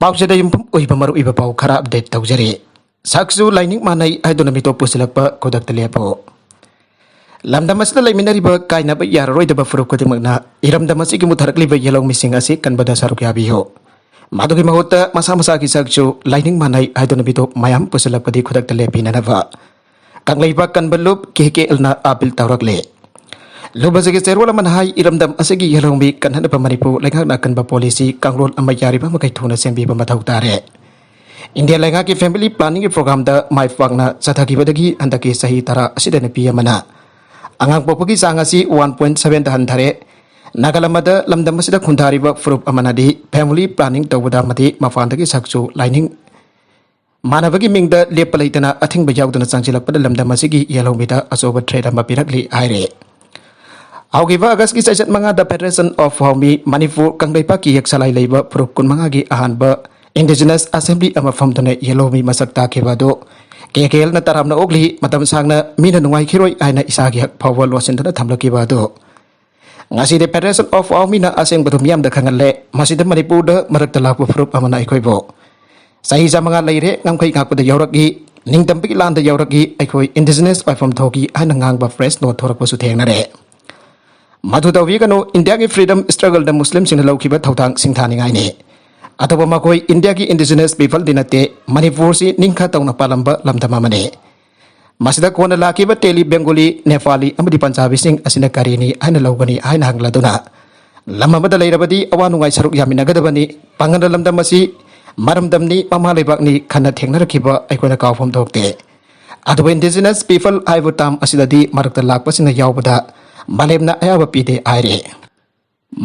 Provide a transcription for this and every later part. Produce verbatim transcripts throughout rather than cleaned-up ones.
ꯑꯧꯁꯤꯗ ꯌꯨꯝꯐꯝ ꯑꯣꯏꯕ ꯃꯔꯨꯑꯣꯏꯕ ꯄꯥꯎ ꯈꯔ ꯑꯞꯗꯦꯠ ꯇꯧꯖꯔꯤ꯫ ꯁꯛꯁꯨ ꯂꯥꯏꯅꯤꯡ ꯃꯥꯟꯅꯩ ꯍꯥꯏꯗꯨꯅ ꯃꯤꯇꯣꯞ ꯄꯨꯁꯤꯜꯂꯛꯄ ꯈꯨꯗꯛꯇ ꯂꯦꯞꯄꯨ꯫ ꯂꯝꯗꯝ ꯑꯁꯤꯗ ꯂꯩꯃꯤꯟꯅꯔꯤꯕ ꯀꯥꯏꯅꯕ ꯌꯥꯔꯔꯣꯏꯗꯕ ꯐꯨꯔꯨꯞ ꯈꯨꯗꯤꯡꯃꯛꯅ ꯏꯔꯝꯗꯝ ꯑꯁꯤꯒꯤ ꯃꯨꯠꯊꯔꯛꯂꯤꯕ ꯌꯦꯜꯍꯧꯃꯤꯁꯤꯡ ꯑꯁꯤ ꯀꯟꯕꯗ ꯁꯔꯨꯛ ꯌꯥꯕꯤꯌꯨ꯫ ꯃꯗꯨꯒꯤ ꯃꯍꯨꯠꯇ ꯃꯁꯥ ꯃꯁꯥꯒꯤ ꯁꯛꯁꯨ ꯂꯥꯏꯅꯤꯡ ꯃꯥꯟꯅꯩ ꯍꯥꯏꯗꯨꯅ ꯃꯤꯇꯣꯞ ꯃꯌꯥꯝ ꯄꯨꯁꯤꯜꯂꯛꯄꯗꯤ ꯈꯨꯗꯛꯇ ꯂꯦꯞꯄꯤꯅꯅꯕ ꯀꯪꯂꯩꯄꯥꯛ ꯀꯟꯕ ꯂꯨꯞ ꯀꯦ ꯀꯦ ꯑꯦꯜꯅ ꯑꯥꯄꯤꯜ ꯇꯧꯔꯛꯂꯦ꯫ ꯂꯨꯞ ꯑꯁꯤꯒꯤ ꯆꯦꯔꯣꯜ ꯑꯃꯅ ꯍꯥꯏ, ꯏꯔꯝꯗꯝ ꯑꯁꯤꯒꯤ ꯌꯦꯜꯍꯧꯃꯤ ꯀꯟꯅꯅꯕ ꯃꯅꯤꯄꯨꯔ ꯂꯩꯉꯥꯛꯅ ꯑꯀꯟꯕ ꯄꯣꯂꯤꯁꯤ ꯀꯥꯡꯂꯣꯟ ꯑꯃ ꯌꯥꯔꯤꯕ ꯃꯈꯩ ꯊꯨꯅ ꯁꯦꯝꯕꯤꯕ ꯃꯊꯧ ꯇꯥꯔꯦ꯫ ꯏꯟꯗꯤꯌꯥ ꯂꯩꯉꯥꯛꯀꯤ ꯐꯦꯃꯤꯂꯤ ꯄ꯭ꯂꯥꯅꯤꯡꯒꯤ ꯄ꯭ꯔꯣꯒ꯭ꯔꯥꯝꯗ ꯃꯥꯏ ꯄꯥꯛꯅ ꯆꯠꯊꯈꯤꯕꯗꯒꯤ ꯍꯟꯗꯛꯀꯤ ꯆꯍꯤ ꯇꯔꯥ ꯑꯁꯤꯗ ꯅꯨꯄꯤ ꯑꯃꯅ ꯑꯉꯥꯡ ꯄꯣꯛꯄꯒꯤ ꯆꯥꯡ ꯑꯁꯤ ꯋꯥꯟ ꯄꯣꯏꯟ ꯁꯚꯦꯟꯗ ꯍꯟꯊꯔꯦ꯫ ꯅꯥꯒꯥꯂꯝꯕꯗ ꯂꯝꯗꯝ ꯑꯁꯤꯗ ꯈꯨꯟꯗꯥꯔꯤꯕ ꯐꯨꯔꯨꯞ ꯑꯃꯅꯗꯤ ꯐꯦꯃꯤꯂꯤ ꯄ꯭ꯂꯥꯅꯤꯡ ꯇꯧꯕꯗ ꯑꯃꯗꯤ ꯃꯄꯥꯟꯗꯒꯤ ꯁꯛꯁꯨ ꯂꯥꯏꯅꯤꯡ ꯃꯥꯟꯅꯕꯒꯤ ꯃꯤꯡꯗ ꯂꯦꯞꯄ ꯂꯩꯇꯅ ꯑꯊꯤꯡꯕ ꯌꯥꯎꯗꯅ ꯆꯪꯁꯤꯜꯂꯛꯄꯗ ꯂꯝꯗꯝ ꯑꯁꯤꯒꯤ ꯌꯦꯜꯍꯧꯃꯤꯗ ꯑꯆꯧꯕ ꯊ꯭ꯔꯦꯠ ꯑꯃ ꯄꯤꯔꯛꯂꯤ ꯍꯥꯏꯔꯦ꯫ ꯍꯧꯈꯤꯕ ꯑꯥꯒꯁꯀꯤ ꯆꯩꯆꯠ ꯃꯉꯥꯗ Federation of Haomi ꯃꯅꯤꯄꯨꯔ ꯀꯪꯂꯩꯄꯥꯛꯀꯤ ꯌꯦꯛꯁꯂꯥꯏ ꯂꯩꯕ ꯐꯨꯔꯨꯞ ꯀꯨꯟꯃꯉꯥꯒꯤ ꯑꯍꯥꯟꯕ ꯏꯟꯗꯤꯖꯤꯅꯁ ꯑꯦꯁꯦꯝꯕ꯭ꯂꯤ ꯑꯃ ꯐꯝꯗꯨꯅ ꯌꯦꯜꯍꯧꯃꯤ ꯃꯁꯛ ꯇꯥꯛꯈꯤꯕ ꯑꯗꯨ ꯀꯦ ꯀꯦ ꯑꯦꯜꯅ ꯇꯔꯥꯝꯅ ꯑꯣꯛꯂꯤ꯫ ꯃꯇꯝ ꯁꯥꯡꯅ ꯃꯤꯅ ꯅꯨꯡꯉꯥꯏꯈꯤꯔꯣꯏ ꯍꯥꯏꯅ ꯏꯁꯥꯒꯤ ꯍꯛ ꯐꯥꯎꯕ ꯂꯣꯠꯁꯤꯟꯗꯨꯅ ꯊꯝꯂꯛꯈꯤꯕ ꯑꯗꯨ ꯉꯁꯤꯗꯤ Federation of Haomiꯅ ꯑꯁꯦꯡꯕꯗꯨ ꯃꯤꯌꯥꯝꯗ ꯈꯪꯍꯜꯂꯦ꯫ ꯃꯁꯤꯗ ꯃꯅꯤꯄꯨꯔꯗ ꯃꯔꯛꯇ ꯂꯥꯛꯄ ꯐꯨꯔꯨꯞ ꯑꯃꯅ ꯑꯩꯈꯣꯏꯕꯨ ꯆꯍꯤ ꯆꯥꯃꯉꯥ ꯂꯩꯔꯦ, ꯉꯝꯈꯩ ꯉꯥꯛꯄꯗ ꯌꯥꯎꯔꯛꯏ, ꯅꯤꯡꯇꯝꯕꯒꯤ ꯂꯥꯟꯗ ꯌꯥꯎꯔꯛꯏ, ꯑꯩꯈꯣꯏ ꯏꯟꯗꯤꯖꯤꯅꯁ ꯑꯣꯏꯐꯝ ꯊꯣꯛꯏ ꯍꯥꯏꯅ ꯉꯥꯡꯕ ꯄ꯭ꯔꯦꯁ ꯅꯣꯠ ꯊꯣꯔꯛꯄꯁꯨ ꯊꯦꯡꯅꯔꯦ꯫ ꯃꯗꯨ ꯇꯧꯕꯤꯒꯅꯨ, ꯏꯟꯗꯤꯌꯥꯒꯤ ꯐ꯭ꯔꯤꯗꯝ ꯁ꯭ꯇ꯭ꯔꯒꯜꯗ ꯃꯨꯁꯂꯤꯝꯁꯤꯡꯅ ꯂꯧꯈꯤꯕ ꯊꯧꯗꯥꯡ ꯁꯤꯡꯊꯥꯅꯤꯡꯉꯥꯏꯅꯤ꯫ ꯑꯗꯨꯕꯨ ꯃꯈꯣꯏ ꯏꯟꯗꯤꯌꯥꯒꯤ ꯏꯟꯗꯤꯖꯤꯅꯁ ꯄꯤꯄꯜꯗꯤ ꯅꯠꯇꯦ, ꯃꯅꯤꯄꯨꯔꯁꯤ ꯅꯤꯡꯈꯥ ꯇꯧꯅ ꯄꯥꯜꯂꯝꯕ ꯂꯝꯗꯝ ꯑꯃꯅꯤ꯫ ꯃꯁꯤꯗ ꯀꯣꯟꯅ ꯂꯥꯛꯈꯤꯕ ꯇꯦꯂꯤ, ꯕꯦꯡꯒꯣꯂꯤ, ꯅꯦꯄꯥꯂꯤ ꯑꯃꯗꯤ ꯄꯟꯖꯥꯕꯤꯁꯤꯡ ꯑꯁꯤꯅ ꯀꯔꯤꯅꯤ ꯍꯥꯏꯅ ꯂꯧꯒꯅꯤ ꯍꯥꯏꯅ ꯍꯪꯂꯗꯨꯅ ꯂꯝ ꯑꯃꯗ ꯂꯩꯔꯕꯗꯤ ꯑꯋꯥ ꯅꯨꯡꯉꯥꯏ ꯁꯔꯨꯛ ꯌꯥꯃꯤꯟꯅꯒꯗꯕꯅꯤ꯫ ꯄꯥꯡꯒꯜꯅ ꯂꯝꯗꯝ ꯑꯁꯤ ꯃꯔꯝꯗꯝꯅꯤ, ꯃꯃꯥ ꯂꯩꯕꯥꯛꯅꯤ ꯈꯟꯅ ꯊꯦꯡꯅꯔꯛꯈꯤꯕ ꯑꯩꯈꯣꯏꯅ ꯀꯥꯎꯐꯝ ꯊꯣꯛꯇꯦ꯫ ꯑꯗꯨꯕꯨ ꯏꯟꯗꯤꯖꯤꯅꯁ ꯄꯤꯄꯜ ꯍꯥꯏꯕ ꯇꯥꯝ ꯑꯁꯤꯗꯗꯤ ꯃꯔꯛꯇ ꯂꯥꯛꯄꯁꯤꯡꯅ ꯌꯥꯎꯕꯗ ꯃꯥꯂꯦꯝꯅ ꯑꯌꯥꯕ ꯄꯤꯗꯦ ꯍꯥꯏꯔꯤ꯫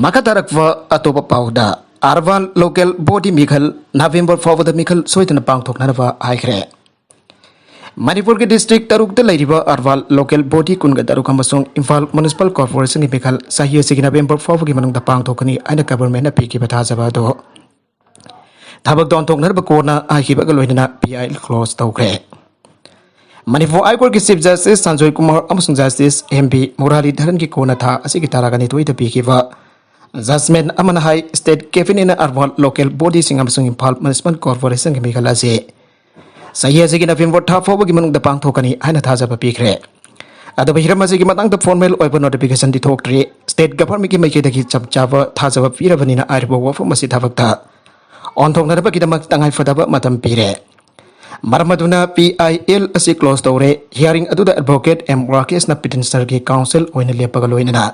ꯃꯈꯥ ꯇꯥꯔꯛꯄ ꯑꯇꯣꯞꯄ ꯄꯥꯎꯗ, ꯑꯔꯋꯥꯜ ꯂꯣꯀꯦꯜ ꯕꯣꯗꯤ ꯃꯤꯈꯜ ꯅꯕꯦꯝꯕꯔ ꯐꯥꯎꯕꯗ ꯃꯤꯈꯜ ꯁꯣꯏꯗꯅ ꯄꯥꯡꯊꯣꯛꯅꯅꯕ ꯍꯥꯏꯈ꯭ꯔꯦ꯫ ꯃꯅꯤꯄꯨꯔꯒꯤ ꯗꯤꯁꯇ꯭ꯔꯤꯛ ꯇꯔꯨꯛꯇ ꯂꯩꯔꯤꯕ ꯑꯔꯋꯥꯜ ꯂꯣꯀꯦꯜ ꯕꯣꯗꯤ ꯀꯨꯟꯒ ꯇꯔꯨꯛ ꯑꯃꯁꯨꯡ ꯏꯝꯐꯥꯜ ꯃ꯭ꯌꯨꯅꯤꯁꯤꯄꯥꯜ ꯀꯣꯔꯄꯣꯔꯦꯁꯟꯒꯤ ꯃꯤꯈꯜ ꯆꯍꯤ ꯑꯁꯤꯒꯤ ꯅꯕꯦꯝꯕꯔ ꯐꯥꯎꯕꯒꯤ ꯃꯅꯨꯡꯗ ꯄꯥꯡꯊꯣꯛꯀꯅꯤ ꯍꯥꯏꯅ ꯒꯚꯔꯟꯃꯦꯟꯠꯅ ꯄꯤꯈꯤꯕ ꯊꯥꯖꯕ ꯑꯗꯨ ꯊꯕꯛ ꯇꯧꯊꯣꯛꯅꯔꯕ ꯀꯣꯟꯅ ꯍꯥꯏꯈꯤꯕꯒ ꯂꯣꯏꯅꯅ ꯐꯥꯏꯜ ꯀ꯭ꯂꯣꯖ ꯇꯧꯈ꯭ꯔꯦ꯫ ꯃꯅꯤꯄꯨꯔ ꯍꯥꯏ ꯀꯣꯔꯠꯀꯤ ꯆꯤꯐ ꯖꯁꯇꯤꯁ ꯁꯟꯖꯣꯏ ꯀꯨꯃꯥꯔ ꯑꯃꯁꯨꯡ ꯖꯁꯇꯤꯁ ꯑꯦꯝ ꯕꯤ ꯃꯨꯔꯥꯂꯤꯙꯔꯟꯒꯤ ꯀꯣꯟꯅ ꯊꯥ ꯑꯁꯤꯒꯤ ꯇꯔꯥꯒ ꯅꯤꯊꯣꯏꯗ ꯄꯤꯈꯤꯕ Judgment ꯑꯃꯅ ꯍꯥꯏ, state cabinetꯅ ꯑꯔꯋꯥꯜ local bodyꯁꯤꯡ ꯑꯃꯁꯨꯡ ꯏꯝꯐꯥꯜ Municipal Corporationꯒꯤ ꯃꯤꯈꯜ ꯑꯁꯤ ꯆꯍꯤ ꯑꯁꯤꯒꯤ November ꯊꯥ ꯐꯥꯎꯕꯒꯤ ꯃꯅꯨꯡꯗ ꯄꯥꯡꯊꯣꯛꯀꯅꯤ ꯍꯥꯏꯅ ꯊꯥꯖꯕ ꯄꯤꯈ꯭ꯔꯦ꯫ ꯑꯗꯨꯕꯨ ꯍꯤꯔꯝ ꯑꯁꯤꯒꯤ ꯃꯇꯥꯡꯗ formal ꯑꯣꯏꯕ notificationꯗꯤ ꯊꯣꯛꯇ꯭ꯔꯤ꯫ State governmentꯀꯤ ꯃꯥꯏꯀꯩꯗꯒꯤ ꯆꯞ ꯆꯥꯕ ꯊꯥꯖꯕ ꯄꯤꯔꯕꯅꯤꯅ ꯍꯥꯏꯔꯤꯕ ꯋꯥꯐꯝ ꯑꯁꯤ ꯊꯕꯛꯇ ꯑꯣꯟꯊꯣꯛꯅꯅꯕꯒꯤꯗꯃꯛ ꯇꯉꯥꯏꯐꯗꯕ ꯃꯇꯝ ꯄꯤꯔꯦ꯫ ꯃꯔꯝ ꯑꯗꯨꯅ P I L ꯑꯁꯤ close ꯇꯧꯔꯦ꯫ Hearing ꯑꯗꯨꯗ Advocate M Rakeshꯅ petitionerꯒꯤ counsel ꯑꯣꯏꯅ ꯂꯦꯞꯄꯒ ꯂꯣꯏꯅꯅ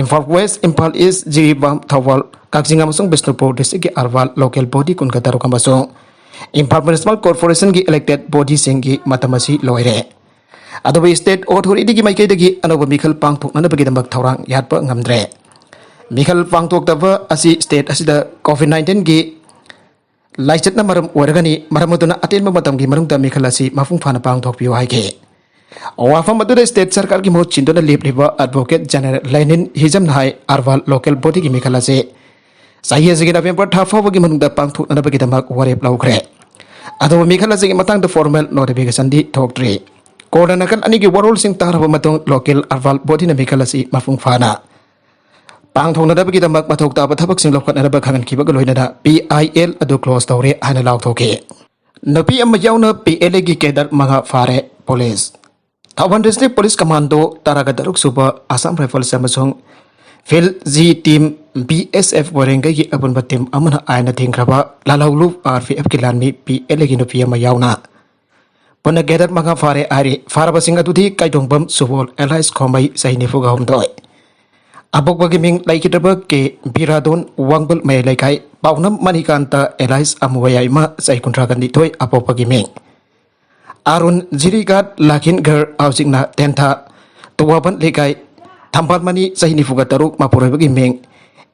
ꯏꯝꯐꯥꯜ West, ꯏꯝꯐꯥꯜ East, ꯖꯤꯔꯤꯕꯥꯝ, ꯊꯧꯕꯥꯜ, ꯀꯛꯆꯤꯡ ꯑꯃꯁꯨꯡ ꯕꯤꯁꯅꯨꯄꯨꯔ districtꯀꯤ ꯑꯔꯋꯥꯜ local body ꯀꯨꯟꯒ ꯇꯔꯨꯛ ꯑꯃꯁꯨꯡ ꯏꯝꯐꯥꯜ Municipal Corporationꯒꯤ elected bodyꯁꯤꯡꯒꯤ ꯃꯇꯝ ꯑꯁꯤ ꯂꯣꯏꯔꯦ꯫ ꯑꯗꯨꯕꯨ state authorityꯒꯤ ꯃꯥꯏꯀꯩꯗꯒꯤ ꯑꯅꯧꯕ ꯃꯤꯈꯜ ꯄꯥꯡꯊꯣꯛꯅꯅꯕꯒꯤꯗꯃꯛ ꯊꯧꯔꯥꯡ ꯌꯥꯠꯄ ꯉꯝꯗ꯭ꯔꯦ꯫ ꯃꯤꯈꯜ ꯄꯥꯡꯊꯣꯛꯇꯕ ꯑꯁꯤ state ꯑꯁꯤꯗ COVID nineteenꯒꯤ ꯂꯥꯏꯆꯠꯅ ꯃꯔꯝ ꯑꯣꯏꯔꯒꯅꯤ, ꯃꯔꯝ ꯑꯗꯨꯅ ꯑꯇꯦꯟꯕ ꯃꯇꯝꯒꯤ ꯃꯅꯨꯡꯗ ꯃꯤꯈꯜ ꯑꯁꯤ ꯃꯄꯨꯡ ꯐꯥꯅ ꯄꯥꯡꯊꯣꯛꯄꯤꯌꯨ ꯍꯥꯏꯈꯤ꯫ ꯋꯥꯐꯝ ꯑꯗꯨꯗ state ꯁꯔꯀꯥꯔꯒꯤ ꯃꯍꯨꯠ ꯁꯤꯟꯗꯨꯅ ꯂꯦꯞꯂꯤꯕ Advocate General ꯂꯦꯅꯤꯟ ꯍꯤꯖꯝꯅ ꯍꯥꯏ, ꯑꯔꯋꯥꯜ local bodyꯒꯤ ꯃꯤꯈꯜ ꯑꯁꯤ ꯆꯍꯤ ꯑꯁꯤꯒꯤ November ꯊꯥ ꯐꯥꯎꯕꯒꯤ ꯃꯅꯨꯡꯗ ꯄꯥꯡꯊꯣꯛꯅꯅꯕꯒꯤꯗꯃꯛ ꯋꯥꯔꯦꯞ ꯂꯧꯈ꯭ꯔꯦ꯫ ꯑꯗꯨꯕꯨ ꯃꯤꯈꯜ ꯑꯁꯤꯒꯤ ꯃꯇꯥꯡꯗ formal notificationꯗꯤ ꯊꯣꯛꯇ꯭ꯔꯤ꯫ Courtꯅ ꯅꯥꯀꯜ ꯑꯅꯤꯒꯤ ꯋꯥꯔꯣꯜꯁꯤꯡ ꯇꯥꯔꯕ ꯃꯇꯨꯡ local ꯑꯔꯋꯥꯜ bodyꯅ ꯃꯤꯈꯜ ꯑꯁꯤ ꯃꯄꯨꯡ ꯐꯥꯅ ꯄꯥꯡꯊꯣꯛꯅꯅꯕꯒꯤꯗꯃꯛ ꯃꯊꯧ ꯇꯥꯕ ꯊꯕꯛꯁꯤꯡ ꯂꯧꯈꯠꯅꯅꯕ ꯈꯪꯍꯟꯈꯤꯕꯒ ꯂꯣꯏꯅꯅ P I L ꯑꯗꯨ close ꯇꯧꯔꯦ ꯍꯥꯏꯅ ꯂꯥꯎꯊꯣꯛꯈꯤ꯫ ꯅꯨꯄꯤ ꯑꯃ ꯌꯥꯎꯅ P L Aꯒꯤ cadre ꯃꯉꯥ ꯐꯥꯔꯦ police. Thoubal District Police Commando ꯇꯔꯥꯒ ꯇꯔꯨꯛ ꯁꯨꯕ Assam Rifles ꯑꯃꯁꯨꯡ Field G Team, B S F ꯋꯥꯔꯦꯡꯒꯩꯒꯤ ꯑꯄꯨꯟꯕ team ꯑꯃꯅ ꯑꯥꯏꯟꯅ ꯊꯤꯡꯈ꯭ꯔꯕ ꯂꯥꯜꯍꯧꯂꯨꯞ R P Fꯀꯤ ꯂꯥꯟꯃꯤ P L Aꯒꯤ ꯅꯨꯄꯤ ꯑꯃ ꯌꯥꯎꯅ ꯄꯨꯟꯅ cadre ꯃꯉꯥ ꯐꯥꯔꯦ ꯍꯥꯏꯔꯤ꯫ ꯐꯥꯔꯕꯁꯤꯡ ꯑꯗꯨꯗꯤ ꯀꯥꯏꯗꯣꯡꯕꯝ ꯁꯨꯕꯣꯜ alias ꯈꯣꯃꯩ, ꯆꯍꯤ ꯅꯤꯐꯨꯒ ꯍꯨꯝꯗꯣꯏ, ꯑꯄꯣꯛꯄꯒꯤ ꯃꯤꯡ ꯂꯩꯈꯤꯗ꯭ꯔꯕ ꯀꯦ ꯕꯤꯔꯥꯗꯣꯟ, ꯋꯥꯡꯕꯜ ꯃꯌꯥꯏ ꯂꯩꯀꯥꯏ, ꯄꯥꯎꯅꯝ ꯃꯅꯤꯀꯥꯟꯇ alias ꯑꯃꯨ ꯋꯥꯌꯥꯏꯃ, ꯆꯍꯤ ꯀꯨꯟꯊ꯭ꯔꯥꯒ ꯅꯤꯊꯣꯏ, ꯑꯄꯣꯛꯄꯒꯤ ꯃꯤꯡ ꯑꯔꯨꯟ, ꯖꯤꯔꯤꯒꯥꯠ ꯂꯥꯈꯤꯟꯒꯔ, ꯍꯧꯖꯤꯛꯅ ꯇꯦꯟꯊꯥ, ꯇꯨꯋꯥꯕꯟ ꯂꯩꯀꯥꯏ, ꯊꯝꯕꯥꯜꯃꯅꯤ, ꯆꯍꯤ ꯅꯤꯐꯨꯒ ꯇꯔꯨꯛ, ꯃꯄꯨꯔꯣꯏꯕꯒꯤ ꯃꯤꯡ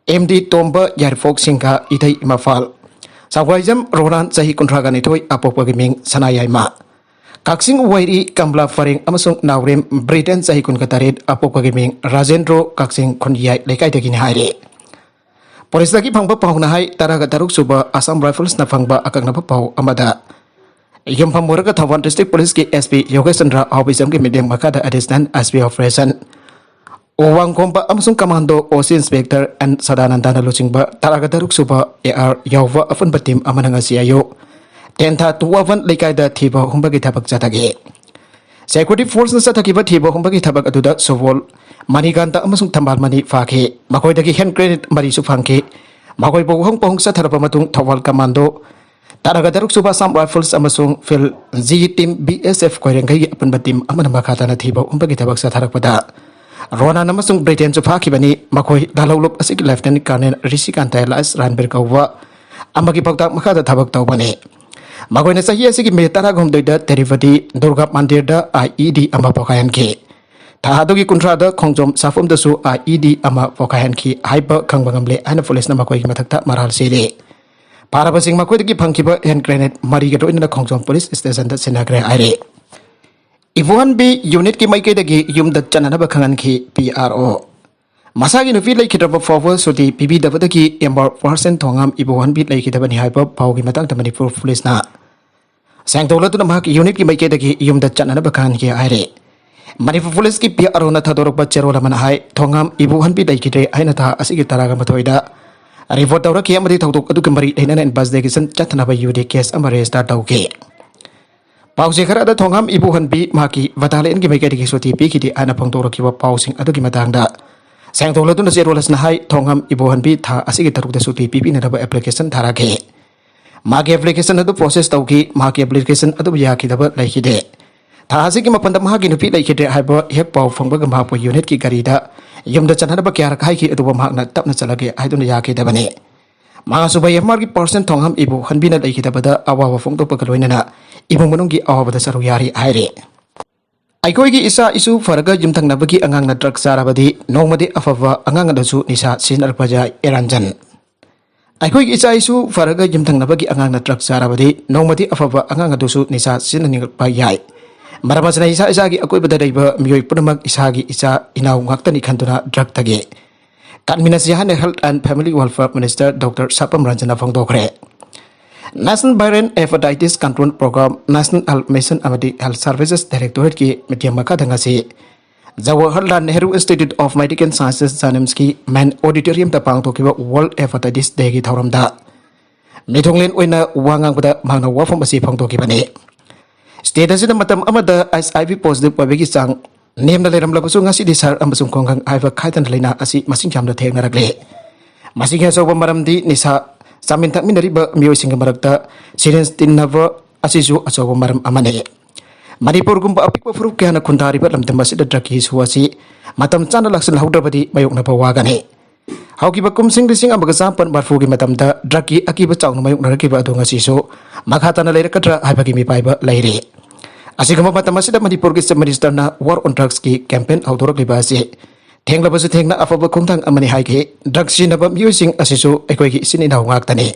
ꯑꯦꯝ ꯗꯤ ꯇꯣꯝꯕ, ꯌꯥꯏꯔꯤꯄꯣꯛ ꯁꯤꯡꯒꯥ, ꯏꯊꯩ ꯏꯃꯥꯐꯥꯜ꯫ ꯁꯒ꯭ꯋꯥꯏꯖꯝ ꯔꯣꯅꯥꯟ, ꯆꯍꯤ ꯀꯨꯟꯊ꯭ꯔꯥꯒ ꯅꯤꯊꯣꯏ, ꯑꯄꯣꯛꯄꯒꯤ ꯃꯤꯡ ꯁꯅꯥꯌꯥꯏꯃ꯫ ꯀꯛꯆꯤꯡ ꯋꯥꯏꯔꯤ ꯀꯝꯂꯥ ꯄꯔꯦꯡ ꯑꯃꯁꯨꯡ ꯅꯥꯎꯔꯦꯝ ꯕ꯭ꯔꯤꯇꯦꯟ, ꯆꯍꯤ ꯀꯨꯟꯒ ꯇꯔꯦꯠ, ꯑꯄꯣꯛꯄꯒꯤ ꯃꯤꯡ ꯔꯥꯖꯦꯟꯗ꯭ꯔꯣ, ꯀꯛꯆꯤꯡ ꯈꯨꯟꯌꯥꯏ ꯂꯩꯀꯥꯏꯗꯒꯤꯅꯤ ꯍꯥꯏꯔꯤ꯫ ꯄꯨꯂꯤꯁꯇꯒꯤ ꯐꯪꯕ ꯄꯥꯎꯅ ꯍꯥꯏ, ꯇꯔꯥꯒ ꯇꯔꯨꯛ ꯁꯨꯕ Assam Riflesꯅ ꯐꯪꯕ ꯑꯀꯛꯅꯕ ꯄꯥꯎ ꯑꯃꯗ ꯌꯨꯝꯐꯝ ꯑꯣꯏꯔꯒ Thoubal District Policeꯀꯤ S P ꯌꯣꯒꯦꯁ Chandra ꯍꯥꯎꯕꯤꯖꯝꯒꯤ ꯃꯤꯠꯌꯦꯡ ꯃꯈꯥꯗ Additional S P Operation ꯎꯋꯥꯡꯈꯣꯝꯕ ꯑꯃꯁꯨꯡ ꯀꯃꯥꯟꯗꯣ ꯑꯣ ꯁꯤ ꯏꯟꯁꯄꯦꯛꯇꯔ ꯑꯦꯟ ꯁꯗꯥꯅꯟꯗꯅ ꯂꯨꯆꯤꯡꯕ ꯇꯔꯥꯒ ꯇꯔꯨꯛ ꯁꯨꯕ ꯑꯦ ꯑꯥꯔ ꯌꯥꯎꯕ ꯑꯄꯨꯟꯕ ꯇꯤꯝ ꯑꯃꯅ ꯉꯁꯤ ꯑꯌꯨꯛ ꯇꯦꯟꯊꯥ ꯇꯨ ꯋꯥ ꯋꯥꯟ ꯂꯩꯀꯥꯏꯗ ꯊꯤꯕ ꯍꯨꯝꯕꯒꯤ ꯊꯕꯛ ꯆꯠꯊꯈꯤ꯫ ꯁꯦꯀ꯭ꯌꯨꯔꯤꯇꯤ ꯐꯣꯔꯁꯅ ꯆꯠꯊꯈꯤꯕ ꯊꯤꯕ ꯍꯨꯝꯕꯒꯤ ꯊꯕꯛ ꯑꯗꯨꯗ ꯁꯣꯕꯣꯜ, ꯃꯅꯤꯀꯥꯟꯇ ꯑꯃꯁꯨꯡ ꯊꯝꯕꯥꯜ ꯃꯅꯤ ꯐꯥꯈꯤ꯫ ꯃꯈꯣꯏꯗꯒꯤ ꯍꯦꯟ ꯒ꯭ꯔꯦꯅꯦꯗ ꯃꯔꯤꯁꯨ ꯐꯪꯈꯤ꯫ ꯃꯈꯣꯏꯕꯨ ꯍꯨꯝ ꯄꯨꯍꯨꯝ ꯆꯠꯊꯔꯕ ꯃꯇꯨꯡ ꯊꯧꯕꯥꯜ ꯀꯃꯥꯟꯗꯣ, ꯇꯔꯥꯒ ꯇꯔꯨꯛ ꯁꯨꯕ ꯑꯁꯥꯝ ꯔꯥꯏꯐꯜꯁ ꯑꯃꯁꯨꯡ ꯐꯤꯜ ꯖꯤ ꯇꯤꯝ ꯕꯤ ꯑꯦꯁ ꯑꯦꯐ ꯀꯣꯏꯔꯦꯡꯒꯩꯒꯤ ꯑꯄꯨꯟꯕ ꯇꯤꯝ ꯑꯃꯅ ꯃꯈꯥ ꯇꯥꯅ ꯊꯤꯕ ꯍꯨꯝꯕꯒꯤ ꯊꯕꯛ ꯆꯠꯊꯔꯛꯄꯗ ꯔꯣꯅꯥꯟ ꯑꯃꯁꯨꯡ ꯕ꯭ꯔꯤꯇꯦꯟꯁꯨ ꯐꯥꯈꯤꯕꯅꯤ꯫ ꯃꯈꯣꯏ ꯂꯥꯜꯍꯧꯂꯨꯞ ꯑꯁꯤꯒꯤ ꯂꯦꯐꯇꯤꯅꯦꯟ ꯀꯔꯅꯦꯜ ꯔꯤꯁꯤꯀꯥꯟꯇ ꯑꯦꯂꯥꯏꯁ ꯔꯥꯟꯕꯤꯔ ꯀꯧꯕ ꯑꯃꯒꯤ ꯄꯥꯎꯇꯥꯛ ꯃꯈꯥꯗ ꯊꯕꯛ ꯇꯧꯕꯅꯤ꯫ ꯃꯈꯣꯏꯅ ꯆꯍꯤ ꯑꯁꯤꯒꯤ ꯃꯦ ꯇꯔꯥꯍꯨꯝꯗꯣꯏꯗ ꯇꯦꯔꯤꯚꯇꯤ ꯗꯨꯔꯒꯥ ꯃꯟꯗꯤꯔꯗ ꯑꯥꯏ ꯏ ꯗꯤ ꯑꯃ ꯄꯣꯈꯥꯏꯍꯟꯈꯤ꯫ ꯊꯥ ꯑꯗꯨꯒꯤ ꯀꯨꯟꯊ꯭ꯔꯥꯗ ꯈꯣꯡꯖꯣꯝ ꯁꯥꯐꯝꯗꯁꯨ ꯑꯥꯏ ꯏ ꯗꯤ ꯑꯃ ꯄꯣꯈꯥꯏꯍꯟꯈꯤ ꯍꯥꯏꯕ ꯈꯪꯕ ꯉꯝꯂꯦ ꯍꯥꯏꯅ ꯄꯨꯂꯤꯁꯅ ꯃꯈꯣꯏꯒꯤ ꯃꯊꯛꯇ ꯃꯔꯥꯜ ꯁꯤꯔꯤ꯫ ꯐꯥꯔꯕꯁꯤꯡ ꯃꯈꯣꯏꯗꯒꯤ ꯐꯪꯈꯤꯕ ꯍꯦꯟ ꯒ꯭ꯔꯦꯅꯦꯗ ꯃꯔꯤꯒ ꯂꯣꯏꯅꯅ ꯈꯣꯡꯖꯣꯝ ꯄꯨꯂꯤꯁ ꯁ꯭ꯇꯦꯁꯟꯗ ꯁꯤꯟꯅꯈ꯭ꯔꯦ ꯍꯥꯏꯔꯤ꯫ ꯏꯕꯨꯍꯟꯕꯤ ꯌꯨꯅꯤꯠꯀꯤ ꯃꯥꯏꯀꯩꯗꯒꯤ ꯌꯨꯝꯗ ꯆꯠꯅꯅꯕ ꯈꯪꯍꯟꯈꯤ ꯄꯤ ꯑꯥꯔ ꯑꯣ꯫ ꯃꯁꯥꯒꯤ ꯅꯨꯄꯤ ꯂꯩꯈꯤꯗ꯭ꯔꯕ ꯐꯥꯎꯕ ꯁꯨꯇꯤ ꯄꯤꯕꯤꯗꯕꯗꯒꯤ ꯑꯦꯝꯕꯥꯔ ꯄꯥꯔꯁꯟ ꯊꯣꯉꯥꯝ ꯏꯕꯣꯍꯟꯕꯤ ꯂꯩꯈꯤꯗꯕꯅꯤ ꯍꯥꯏꯕ ꯄꯥꯎꯒꯤ ꯃꯇꯥꯡꯗ ꯃꯅꯤꯄꯨꯔ ꯄꯨꯂꯤꯁꯅ ꯁꯦꯡꯗꯣꯛꯂꯗꯨꯅ ꯃꯍꯥꯛꯀꯤ ꯌꯨꯅꯤꯠꯀꯤ ꯃꯥꯏꯀꯩꯗꯒꯤ ꯌꯨꯝꯗ ꯆꯠꯅꯅꯕ ꯈꯪꯍꯟꯈꯤ ꯍꯥꯏꯔꯤ꯫ ꯃꯅꯤꯄꯨꯔ ꯄꯨꯂꯤꯁꯀꯤ ꯄꯤ ꯑꯥꯔ ꯑꯣꯅ ꯊꯥꯗꯣꯔꯛꯄ ꯆꯦꯔꯣꯜ ꯑꯃꯅ ꯍꯥꯏ, ꯊꯣꯉꯥꯝ ꯏꯕꯣꯍꯟꯕꯤ ꯂꯩꯈꯤꯗ꯭ꯔꯦ ꯍꯥꯏꯅ ꯊꯥ ꯑꯁꯤꯒꯤ ꯇꯔꯥꯒ ꯃꯥꯊꯣꯏꯗ ꯔꯤꯄꯣꯔꯠ ꯇꯧꯔꯛꯈꯤ ꯑꯃꯗꯤ ꯊꯧꯗꯣꯛ ꯑꯗꯨꯒ ꯃꯔꯤ ꯂꯩꯅꯅ ꯏꯟꯚꯦꯁꯇꯤꯒꯦꯁꯟ ꯆꯠꯊꯅꯕ ꯌꯨ ꯗꯤ ꯀꯦꯁ ꯑꯃ ꯔꯦꯖꯤꯁꯇꯥꯔ ꯇꯧꯈꯤ꯫ ꯄꯥꯎꯆꯦ ꯈꯔꯗ ꯊꯣꯉꯥꯝ ꯏꯕꯣꯍꯟꯕꯤ ꯃꯍꯥꯛꯀꯤ ꯕꯇꯥꯂꯤꯌꯟꯒꯤ ꯃꯥꯏꯀꯩꯗꯒꯤ ꯁꯨꯇꯤ ꯄꯤꯈꯤꯗꯦ ꯍꯥꯏꯅ ꯐꯣꯡꯗꯣꯔꯛꯈꯤꯕ ꯄꯥꯎꯁꯤꯡ ꯑꯗꯨꯒꯤ ꯃꯇꯥꯡꯗ ꯁꯦꯡꯗꯣꯛꯂꯗꯨꯅ ꯆꯦꯔꯣꯜ ꯑꯁꯤꯅ ꯍꯥꯏ, ꯊꯣꯉꯥꯝ ꯏꯕꯣꯍꯟꯕꯤ ꯊꯥ ꯑꯁꯤꯒꯤ ꯇꯔꯨꯛꯇ ꯁꯨꯇꯤ ꯄꯤꯕꯤꯅꯅꯕ ꯑꯦꯄ꯭ꯂꯤꯀꯦꯁꯟ ꯊꯥꯔꯛꯈꯤ꯫ ꯃꯍꯥꯛꯀꯤ ꯑꯦꯄ꯭ꯂꯤꯀꯦꯁꯟ ꯑꯗꯨ ꯄ꯭ꯔꯣꯁꯦꯁ ꯇꯧꯈꯤ꯫ ꯃꯍꯥꯛꯀꯤ ꯑꯦꯄ꯭ꯂꯤꯀꯦꯁꯟ ꯑꯗꯨꯕꯨ ꯌꯥꯈꯤꯗꯕ ꯂꯩꯈꯤꯗꯦ꯫ ꯊꯥ ꯑꯁꯤꯒꯤ ꯃꯥꯄꯟꯗ ꯃꯍꯥꯛꯀꯤ ꯅꯨꯄꯤ ꯂꯩꯈꯤꯗ꯭ꯔꯦ ꯍꯥꯏꯕ ꯍꯦꯛ ꯄꯥꯎ ꯐꯪꯕꯒ ꯃꯍꯥꯛꯄꯨ ꯌꯨꯅꯤꯠꯀꯤ ꯒꯥꯔꯤꯗ ꯌꯨꯝꯗ ꯆꯠꯅꯅꯕ ꯀꯌꯥꯔꯛ ꯍꯥꯏꯈꯤ, ꯑꯗꯨꯕꯨ ꯃꯍꯥꯛꯅ ꯇꯞꯅ ꯆꯠꯂꯒꯦ ꯍꯥꯏꯗꯨꯅ ꯌꯥꯈꯤꯗꯕꯅꯤ꯫ ꯃꯉꯥꯁꯨꯕ ꯑꯦꯝ ꯑꯥꯔꯒꯤ ꯄꯥꯔꯁꯟ ꯊꯣꯉꯥꯝ ꯏꯕꯣꯍꯟꯕꯤꯅ ꯂꯩꯈꯤꯗꯕꯗ ꯑꯋꯥꯕ ꯐꯣꯡꯗꯣꯛꯄꯒ ꯂꯣꯏꯅꯅ ꯏꯃꯨꯡ ꯃꯅꯨꯡꯒꯤ ꯑꯋꯥꯕꯗ ꯁꯔꯨꯛ ꯌꯥꯔꯤ ꯍꯥꯏꯔꯤ꯫ ꯑꯩꯈꯣꯏꯒꯤ ꯏꯆꯥ ꯏꯁꯨ ꯐꯔꯒ ꯌꯨꯝꯊꯪꯅꯕꯒꯤ ꯑꯉꯥꯡꯅ ꯗ꯭ꯔꯒ ꯆꯥꯔꯕꯗꯤ ꯅꯣꯡꯃꯗꯤ ꯑꯐꯕ ꯑꯉꯥꯡ ꯑꯗꯨꯁꯨ ꯅꯤꯁꯥ ꯁꯤꯖꯤꯟꯅꯔꯛꯄ ꯌꯥꯏ, ꯑꯦꯔꯥꯟꯖꯟ꯫ ꯑꯩꯈꯣꯏꯒꯤ ꯏꯆꯥ ꯏꯁꯨ ꯐꯔꯒ ꯌꯨꯝꯊꯪꯅꯕꯒꯤ ꯑꯉꯥꯡꯅ ꯗ꯭ꯔꯒ ꯆꯥꯔꯕꯗꯤ ꯅꯣꯡꯃꯗꯤ ꯑꯐꯕ ꯑꯉꯥꯡ ꯑꯗꯨꯁꯨ ꯅꯤꯁꯥ ꯁꯤꯖꯤꯟꯅꯅꯤꯡꯂꯛꯄ ꯌꯥꯏ꯫ ꯃꯔꯝ ꯑꯁꯤꯅ ꯏꯁꯥ ꯏꯁꯥꯒꯤ ꯑꯀꯣꯏꯕꯗ ꯂꯩꯕ ꯃꯤꯑꯣꯏ ꯄꯨꯝꯅꯃꯛ ꯏꯁꯥꯒꯤ ꯏꯆꯥ ꯏꯅꯥꯎ ꯉꯥꯛꯇꯅꯤ ꯈꯟꯗꯨꯅ ꯗ꯭ꯔꯒꯇꯒꯤ ꯀꯟꯃꯤꯟꯅꯁꯤ ꯍꯥꯏꯅ Health and Family Welfare Minister Doctor ꯁꯥꯄꯝ ꯔꯟꯖꯟꯅ ꯐꯣꯡꯗꯣꯛꯈ꯭ꯔꯦ꯫ National Viral Hepatitis Control Program, National Health Mission ꯑꯃꯗꯤ Health Services Directorateꯀꯤ ꯃꯤꯠꯌꯦꯡ ꯃꯈꯥꯗ ꯉꯁꯤ Jawaharlal Nehru Institute of Medical Sciences, JNIMSꯀꯤ main auditoriumꯗ ꯄꯥꯡꯊꯣꯛꯈꯤꯕ World Hepatitis Dayꯒꯤ ꯊꯧꯔꯝꯗ ꯃꯤꯊꯨꯡꯂꯦꯟ ꯑꯣꯏꯅ ꯋꯥ ꯉꯥꯡꯕꯗ ꯃꯍꯥꯛꯅ ꯋꯥꯐꯝ ꯑꯁꯤ ꯐꯣꯡꯗꯣꯛꯈꯤꯕꯅꯤ꯫ State ꯑꯁꯤꯗ ꯃꯇꯝ ꯑꯃꯗ HIV positive ꯑꯣꯏꯕꯒꯤ ꯆꯥꯡ ꯅꯦꯝꯅ ꯂꯩꯔꯝꯂꯕꯁꯨ, ꯉꯁꯤꯗꯤ ꯁꯍꯔ ꯑꯃꯁꯨꯡ ꯈꯨꯡꯒꯪ ꯍꯥꯏꯕ ꯈꯥꯏꯗꯅ ꯂꯥꯏꯅꯥ ꯑꯁꯤ ꯃꯁꯤꯡ ꯌꯥꯝꯅ ꯊꯦꯡꯅꯔꯛꯂꯦ꯫ ꯃꯁꯤꯒꯤ ꯑꯆꯧꯕ ꯃꯔꯝꯗꯤ ꯅꯤꯁꯥ ꯆꯥꯃꯤꯟ ꯊꯛꯃꯤꯟꯅꯔꯤꯕ ꯃꯤꯑꯣꯏꯁꯤꯡꯒꯤ ꯃꯔꯛꯇ syringe ꯇꯤꯟꯅꯕ ꯑꯁꯤꯁꯨ ꯑꯆꯧꯕ ꯃꯔꯝ ꯑꯃꯅꯤ꯫ ꯃꯅꯤꯄꯨꯔꯒꯨꯝꯕ ꯑꯄꯤꯛꯄ ꯐꯨꯔꯨꯞ ꯀꯌꯥꯅ ꯈꯨꯟꯗꯥꯔꯤꯕ ꯂꯝꯗꯝ ꯑꯁꯤꯗ drugꯀꯤ issue ꯑꯁꯤ ꯃꯇꯝ ꯆꯥꯅ ꯂꯥꯛꯁꯤꯜꯍꯧꯗ꯭ꯔꯕꯗꯤ ꯃꯥꯌꯣꯛꯅꯕ ꯋꯥꯒꯅꯤ꯫ ꯍꯧꯈꯤꯕ ꯀꯨꯝꯁꯤꯡ ꯂꯤꯁꯤꯡ ꯑꯃꯒ ꯆꯥꯃꯥꯄꯟ ꯃꯔꯤꯐꯨꯒꯤ ꯃꯇꯝꯗ drugꯀꯤ ꯑꯀꯤꯕ ꯆꯥꯎꯅ ꯃꯥꯌꯣꯛꯅꯔꯛꯈꯤꯕ ꯑꯗꯨ ꯉꯁꯤꯁꯨ ꯃꯈꯥ ꯇꯥꯅ ꯂꯩꯔꯛꯀꯗ꯭ꯔꯥ ꯍꯥꯏꯕꯒꯤ ꯃꯤꯄꯥꯏꯕ ꯂꯩꯔꯤ꯫ ꯑꯁꯤꯒꯨꯝꯕ ꯃꯇꯝ ꯑꯁꯤꯗ ꯃꯅꯤꯄꯨꯔꯒꯤ Chief Ministerꯅ War on Drugsꯀꯤ campaign ꯍꯧꯗꯣꯔꯛꯂꯤꯕ ꯑꯁꯤ ꯊꯦꯡꯂꯕꯁꯨ ꯊꯦꯡꯅ ꯑꯐꯕ ꯈꯣꯡꯊꯥꯡ ꯑꯃꯅꯤ ꯍꯥꯏꯈꯤ꯫ Drug ꯁꯤꯖꯤꯟꯅꯕ ꯃꯤꯑꯣꯏꯁꯤꯡ ꯑꯁꯤꯁꯨ ꯑꯩꯈꯣꯏꯒꯤ ꯏꯆꯤꯟ ꯏꯅꯥꯎ ꯉꯥꯛꯇꯅꯤ꯫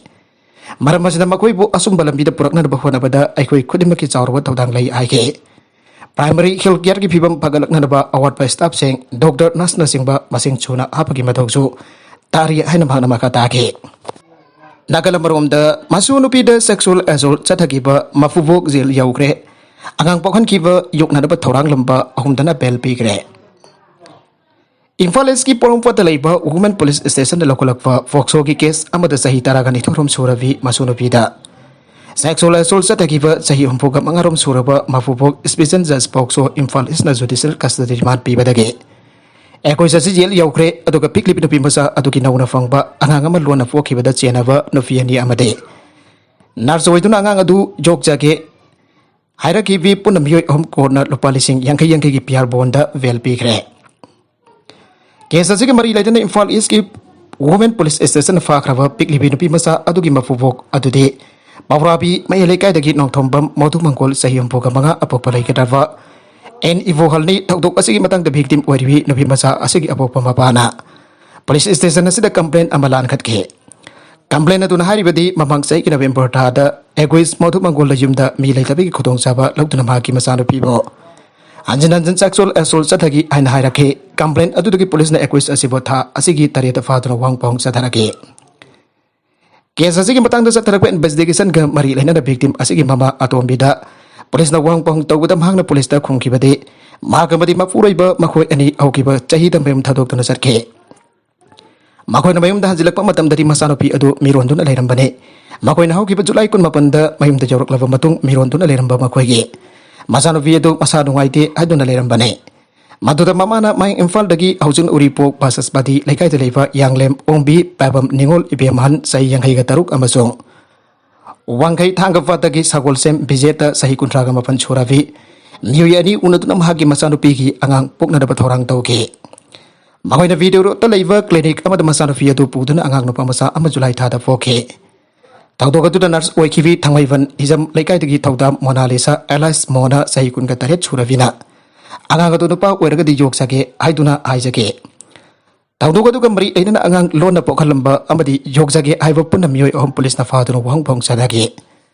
ꯃꯔꯝ ꯑꯁꯤꯅ ꯃꯈꯣꯏꯕꯨ ꯑꯆꯨꯝꯕ ꯂꯝꯕꯤꯗ ꯄꯨꯔꯛꯅꯅꯕ ꯍꯣꯠꯅꯕꯗ ꯑꯩꯈꯣꯏ ꯈꯨꯗꯤꯡꯃꯛꯀꯤ ꯆꯥꯎꯔꯕ ꯊꯧꯗꯥꯡ ꯂꯩ ꯍꯥꯏꯈꯤ꯫ Primary health careꯒꯤ ꯐꯤꯕꯝ ꯐꯒꯠꯂꯛꯅꯅꯕ ꯑꯋꯥꯠꯄ staffꯁꯤꯡ, doctor, nurseꯅꯆꯤꯡꯕ ꯃꯁꯤꯡ ꯁꯨꯅ ꯍꯥꯞꯄꯒꯤ ꯃꯊꯧꯁꯨ ꯇꯥꯔꯤ ꯍꯥꯏꯅ ꯃꯍꯥꯛꯅ ꯃꯈꯥ ꯇꯥꯈꯤ꯫ ꯅꯥꯀꯜ ꯑꯃꯔꯣꯝꯗ, ꯃꯁꯨ ꯅꯨꯄꯤꯗ sexual assault ꯆꯠꯊꯈꯤꯕ ꯃꯄꯨꯕꯣꯛ jail ꯌꯧꯈ꯭ꯔꯦ꯫ ꯑꯉꯥꯡ ꯄꯣꯛꯍꯟꯈꯤꯕ ꯌꯣꯛꯅꯅꯕ ꯊꯧꯔꯥꯡꯂꯝꯕ ꯑꯍꯨꯝꯗꯅ bail ꯄꯤꯈ꯭ꯔꯦ꯫ ꯏꯝꯐꯥꯜ Eastꯀꯤ ꯄꯣꯔꯣꯝꯄꯥꯠꯇ ꯂꯩꯕ Women Police Stationꯗ ꯂꯧꯈꯠꯂꯛꯄ POCSOꯒꯤ case ꯑꯃꯗ ꯆꯍꯤ ꯇꯔꯥꯒ ꯅꯤꯊꯣꯏꯔꯣꯝ ꯁꯨꯔꯕꯤ ꯃꯁꯨ ꯅꯨꯄꯤꯗ sexual assault ꯆꯠꯊꯈꯤꯕ ꯆꯍꯤ ꯍꯨꯝꯐꯨꯒ ꯃꯉꯥꯔꯣꯝ ꯁꯨꯔꯕ ꯃꯄꯨꯕꯣꯛ Special Judge POCSO Imphal Eastꯅ judicial custody remand ꯄꯤꯕꯗꯒꯤ ꯑꯦꯀꯣꯏꯁ ꯑꯁꯤ jail ꯌꯧꯈ꯭ꯔꯦ꯫ ꯑꯗꯨꯒ ꯄꯤꯛꯂꯤꯕ ꯅꯨꯄꯤ ꯃꯆꯥ ꯑꯗꯨꯒꯤ ꯅꯧꯅ ꯐꯪꯕ ꯑꯉꯥꯡ ꯑꯃ ꯂꯣꯟꯅ ꯄꯣꯛꯈꯤꯕꯗ ꯆꯦꯟꯅꯕ ꯅꯨꯄꯤ ꯑꯅꯤ ꯑꯃꯗꯤ nurse ꯑꯣꯏꯗꯨꯅ ꯑꯉꯥꯡ ꯑꯗꯨ ꯌꯣꯛꯆꯒꯦ ꯍꯥꯏꯔꯛꯈꯤꯕꯤ ꯄꯨꯟꯅ ꯃꯤꯑꯣꯏ ꯑꯍꯨꯝ ꯀꯣꯟꯅ ꯂꯨꯄꯥ ꯂꯤꯁꯤꯡ ꯌꯥꯡꯈꯩ ꯌꯥꯡꯈꯩꯒꯤ P R bondꯗ bail ꯄꯤꯈ꯭ꯔꯦ꯫ Case ꯑꯁꯤꯒ ꯃꯔꯤ ꯂꯩꯅꯅ ꯏꯝꯐꯥꯜ Eastꯀꯤ Women Police Stationꯅ ꯐꯥꯈ꯭ꯔꯕ ꯄꯤꯛꯂꯤꯕꯤ ꯅꯨꯄꯤ ꯃꯆꯥ ꯑꯗꯨꯒꯤ ꯃꯄꯨꯕꯣꯛ ꯑꯗꯨꯗꯤ ꯄꯥꯎꯔꯥꯕꯤ ꯃꯌꯥꯏ ꯂꯩꯀꯥꯏꯗꯒꯤ ꯅꯣꯡꯊꯣꯝꯕꯝ ꯃꯣꯗꯨ ꯃꯪꯒꯣꯜ ꯆꯍꯤ ꯍꯨꯝꯐꯨꯒ ꯃꯉꯥ ꯑꯄꯣꯛꯄ ꯂꯩꯒꯗ꯭ꯔꯕ ꯑꯦꯟ ꯏꯕꯣꯍꯜꯅꯤ꯫ ꯊꯧꯗꯣꯛ ꯑꯁꯤꯒꯤ ꯃꯇꯥꯡꯗ victim ꯑꯣꯏꯔꯤꯕꯤ ꯅꯨꯄꯤ ꯃꯆꯥ ꯑꯁꯤꯒꯤ ꯑꯄꯣꯛꯄ ꯃꯄꯥꯅ police station ꯑꯁꯤꯗ complaint ꯑꯃ ꯂꯥꯟꯈꯠꯈꯤ꯫ Complaint ꯑꯗꯨꯅ ꯍꯥꯏꯔꯤꯕꯗꯤ ꯃꯃꯥꯡ ꯆꯍꯤꯒꯤ November ꯊꯥꯗ ꯑꯦꯒꯣꯏꯁ ꯃꯣꯗꯨ ꯃꯪꯒꯣꯜꯗ ꯌꯨꯝꯗ ꯃꯤ ꯂꯩꯇꯕꯒꯤ ꯈꯨꯗꯣꯡꯆꯥꯕ ꯂꯧꯗꯨꯅ ꯃꯍꯥꯛꯀꯤ ꯃꯆꯥꯅꯨꯄꯤꯕꯨ ꯍꯟꯖꯤꯟ ꯍꯟꯖꯤꯟ sexual assault ꯆꯠꯊꯈꯤ ꯍꯥꯏꯅ ꯍꯥꯏꯔꯛꯈꯤ꯫ Complaint ꯑꯗꯨꯗꯒꯤ policeꯅ ꯑꯦꯒꯣꯏꯁ ꯑꯁꯤꯕꯨ ꯊꯥ ꯑꯁꯤꯒꯤ ꯇꯔꯦꯠꯇ ꯐꯥꯗꯨꯅ ꯋꯥꯍꯪ ꯄꯥꯎꯍꯪ ꯆꯠꯊꯔꯛꯈꯤ꯫ Case ꯑꯁꯤꯒꯤ ꯃꯇꯥꯡꯗ ꯆꯠꯊꯔꯛꯄ investigationꯒ ꯃꯔꯤ ꯂꯩꯅꯅ victim ꯑꯁꯤꯒꯤ ꯃꯃꯥ ꯑꯇꯣꯝꯕꯤꯗ ꯄꯨꯂꯤꯁꯅ ꯋꯥꯍꯪ ꯄꯥꯎꯍꯪ ꯇꯧꯕꯗ ꯃꯍꯥꯛꯅ ꯄꯨꯂꯤꯁꯇ ꯈꯨꯝꯈꯤꯕꯗꯤ ꯃꯍꯥꯛ ꯑꯃꯗꯤ ꯃꯄꯨꯔꯣꯏꯕ ꯃꯈꯣꯏ ꯑꯅꯤ ꯍꯧꯈꯤꯕ ꯆꯍꯤꯗ ꯃꯌꯨꯝ ꯊꯥꯗꯣꯛꯇꯨꯅ ꯆꯠꯈꯤ꯫ ꯃꯈꯣꯏꯅ ꯃꯌꯨꯝꯗ ꯍꯟꯖꯤꯜꯂꯛꯄ ꯃꯇꯝꯗꯗꯤ ꯃꯆꯥꯅꯨꯄꯤ ꯑꯗꯨ ꯃꯤꯔꯣꯟꯗꯨꯅ ꯂꯩꯔꯝꯕꯅꯤ꯫ ꯃꯈꯣꯏꯅ ꯍꯧꯈꯤꯕ ꯖꯨꯂꯥꯏ ꯀꯨꯟꯃꯥꯄꯟꯗ ꯃꯌꯨꯝꯗ ꯌꯧꯔꯛꯂꯕ ꯃꯇꯨꯡ ꯃꯤꯔꯣꯟꯗꯨꯅ ꯂꯩꯔꯝꯕ ꯃꯈꯣꯏꯒꯤ ꯃꯆꯥꯅꯨꯄꯤ ꯑꯗꯨ ꯃꯁꯥ ꯅꯨꯡꯉꯥꯏꯇꯦ ꯍꯥꯏꯗꯨꯅ ꯂꯩꯔꯝꯕꯅꯤ꯫ ꯃꯗꯨꯗ ꯃꯃꯥꯅ ꯃꯍꯥꯛ ꯏꯝꯐꯥꯜꯗꯒꯤ ꯍꯧꯖꯤꯛ ꯎꯔꯤꯄꯣꯛ ꯕꯥꯁꯁꯄꯥꯗꯤ ꯂꯩꯀꯥꯏꯗ ꯂꯩꯕ ꯌꯥꯡꯂꯦꯝ ꯑꯣꯡꯕꯤ ꯄꯥꯏꯕꯝ ꯅꯤꯉꯣꯜ ꯏꯕꯦꯝꯍꯟ ꯆꯍꯤ ꯌꯥꯡꯈꯩꯒ ꯇꯔꯨꯛ ꯑꯃꯁꯨꯡ ꯋꯥꯡꯈꯩ ꯊꯥꯡꯒꯄꯥꯠꯇꯒꯤ ꯁꯒꯣꯜꯁꯦꯝ ꯕꯤꯖꯦꯠꯇ ꯆꯍꯤ ꯀꯨꯟꯊ꯭ꯔꯥꯒ ꯃꯥꯄꯟ ꯁꯨꯔꯕꯤ ꯃꯤꯑꯣꯏ ꯑꯅꯤ ꯎꯅꯗꯨꯅ ꯃꯍꯥꯛꯀꯤ ꯃꯆꯥꯅꯨꯄꯤꯒꯤ ꯑꯉꯥꯡ ꯄꯣꯛꯅꯅꯕ ꯊꯧꯔꯥꯡ ꯇꯧꯈꯤ꯫ ꯃꯈꯣꯏꯅ ꯚꯤꯗꯤꯑꯣ ꯔꯣꯗꯇ ꯂꯩꯕ ꯀ꯭ꯂꯤꯅꯤꯛ ꯑꯃꯗ ꯃꯆꯥꯅꯨꯄꯤ ꯑꯗꯨ ꯄꯨꯗꯨꯅ ꯑꯉꯥꯡ ꯅꯨꯄꯥ ꯃꯆꯥ ꯑꯃ ꯖꯨꯂꯥꯏ ꯊꯥꯗ ꯄꯣꯛꯈꯤ꯫ ꯊꯧꯗꯣꯛ ꯑꯗꯨꯗ ꯅꯔꯁ ꯑꯣꯏꯈꯤꯕꯤ ꯊꯥꯡꯃꯩꯕꯟ ꯍꯤꯖꯝ ꯂꯩꯀꯥꯏꯗꯒꯤ ꯊꯧꯗꯥꯝ ꯃꯣꯅꯥꯂꯤꯁꯥ ꯑꯦꯂꯥꯏꯁ ꯃꯣꯅ ꯆꯍꯤ ꯀꯨꯟꯒ ꯇꯔꯦꯠ ꯁꯨꯔꯕꯤꯅ ꯑꯉꯥꯡ ꯑꯗꯨ ꯅꯨꯄꯥ ꯑꯣꯏꯔꯒꯗꯤ ꯌꯣꯛꯆꯒꯦ ꯍꯥꯏꯗꯨꯅ ꯍꯥꯏꯖꯒꯦ꯫ ꯊꯧꯗꯣꯛ ꯑꯗꯨꯒ ꯃꯔꯤ ꯂꯩꯅꯅ ꯑꯉꯥꯡ ꯂꯣꯟꯅ ꯄꯣꯛꯍꯜꯂꯝꯕ ꯑꯃꯗꯤ ꯌꯣꯛꯆꯒꯦ ꯍꯥꯏꯕ ꯄꯨꯟꯅ ꯃꯤꯑꯣꯏ ꯑꯍꯨꯝ ꯄꯨꯂꯤꯁꯅ ꯐꯥꯗꯨꯅ ꯋꯥꯍꯪ ꯄꯥꯎꯍꯪ ꯆꯠꯅꯈꯤ꯫